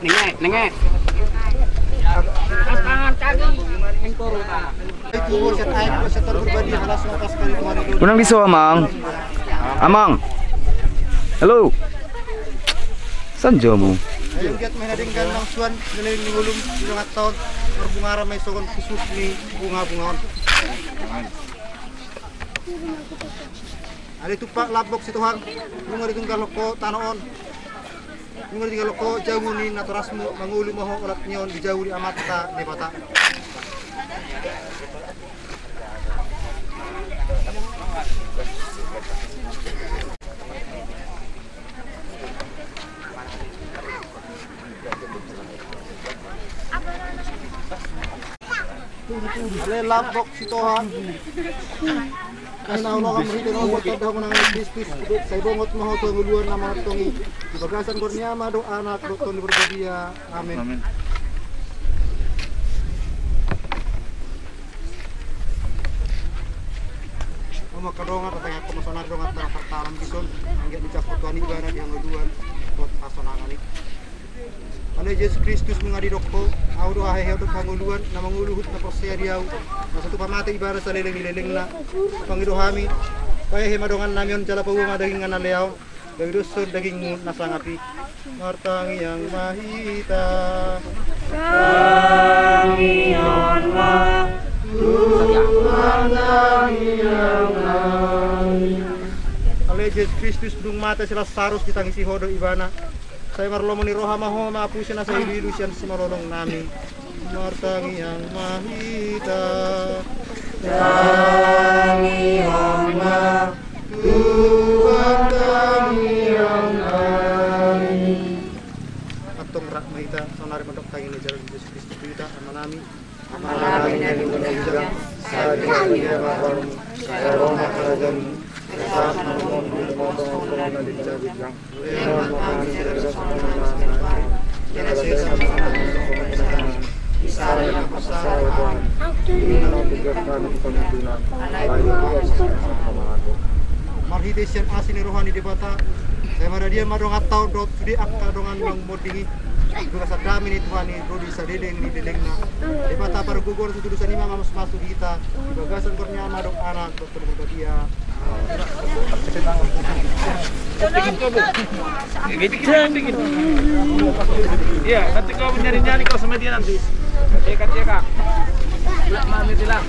Nenge, nenge. Unang di so, Amang. Amang. Halo. San jo hamu? Ayo, giat ma hina denggan nang suan, nilai ni ngolum, di tengah tahun, marbunga aram ma i sogon khusus ni bunga-bunga on. Ale tumpak lambok sitohang, nunga ditunggalhon ho tano on. Nunga ditunggalhon ho jabu ni natorasmu, mangolu ma ho olat ni on di jabu ni Amanta Debata. Ale lambok sitohang. Ai na ulaon marhite na umboto dohot hamonangan ni Kristus, sai bongot ma ho tu hangoluan na manongtong i. Di bagasan goar ni Ama dohot Anak dohot Tondi Parbadia. Amin. Amin. Hamu angka dongan, tatangiangkon ma sonari donganta na tartanom dison, anggiat dijangkon Tuhan ibana di hangoluan dohot hasonangan i. Ale Jesus Kristus, nunga didok ho, ahu do haheheon dohot hangoluan, na mangolu huhut na porsea di ahu, na so tung pamate ibana saleleng ni lelengna. Pangido hami, pahehe ma dongan nami on jala paboa ma dagingna na lea on, gabe doshon dagingmu na sangap i. Martangiang ma hita. Tangiang ma Tuhan, tangiang nami. Ale Jesus Kristus, dung mate si Lasarus, ditangisi ho do ibana. Sai marlomo ni roha ma ho, mangapusi na sai iluilu sian simalolong nami. Martangiang ma hita. Tangiang ma, Tuhan, tangiang nami. Antong rap ma hita saonari mandok tangiang ni jala ni Jesus Kristus tu hita, Amanami. Amanami na di banua ginjang, sai didok hami, sai ro ma harajaonmu, sai sahat ma rohamu, songon na di banua ginjang. Marhite sian asi ni roha ni Debata, sai maradian ma dongan taon dohot sude angka dongan naung monding i, di bagasan dame ni Tuhan i ro di saleleng ni lelengna. Debata pargogoon, sai tu dosa ni mamasu-masu hita, di bagasan goar ni Ama dohot Anak dohot Tondi Porbadia. Iya, nanti kau nyari-nyari kau sama dia nanti. Cekak, cekak. Ulang mami bilang.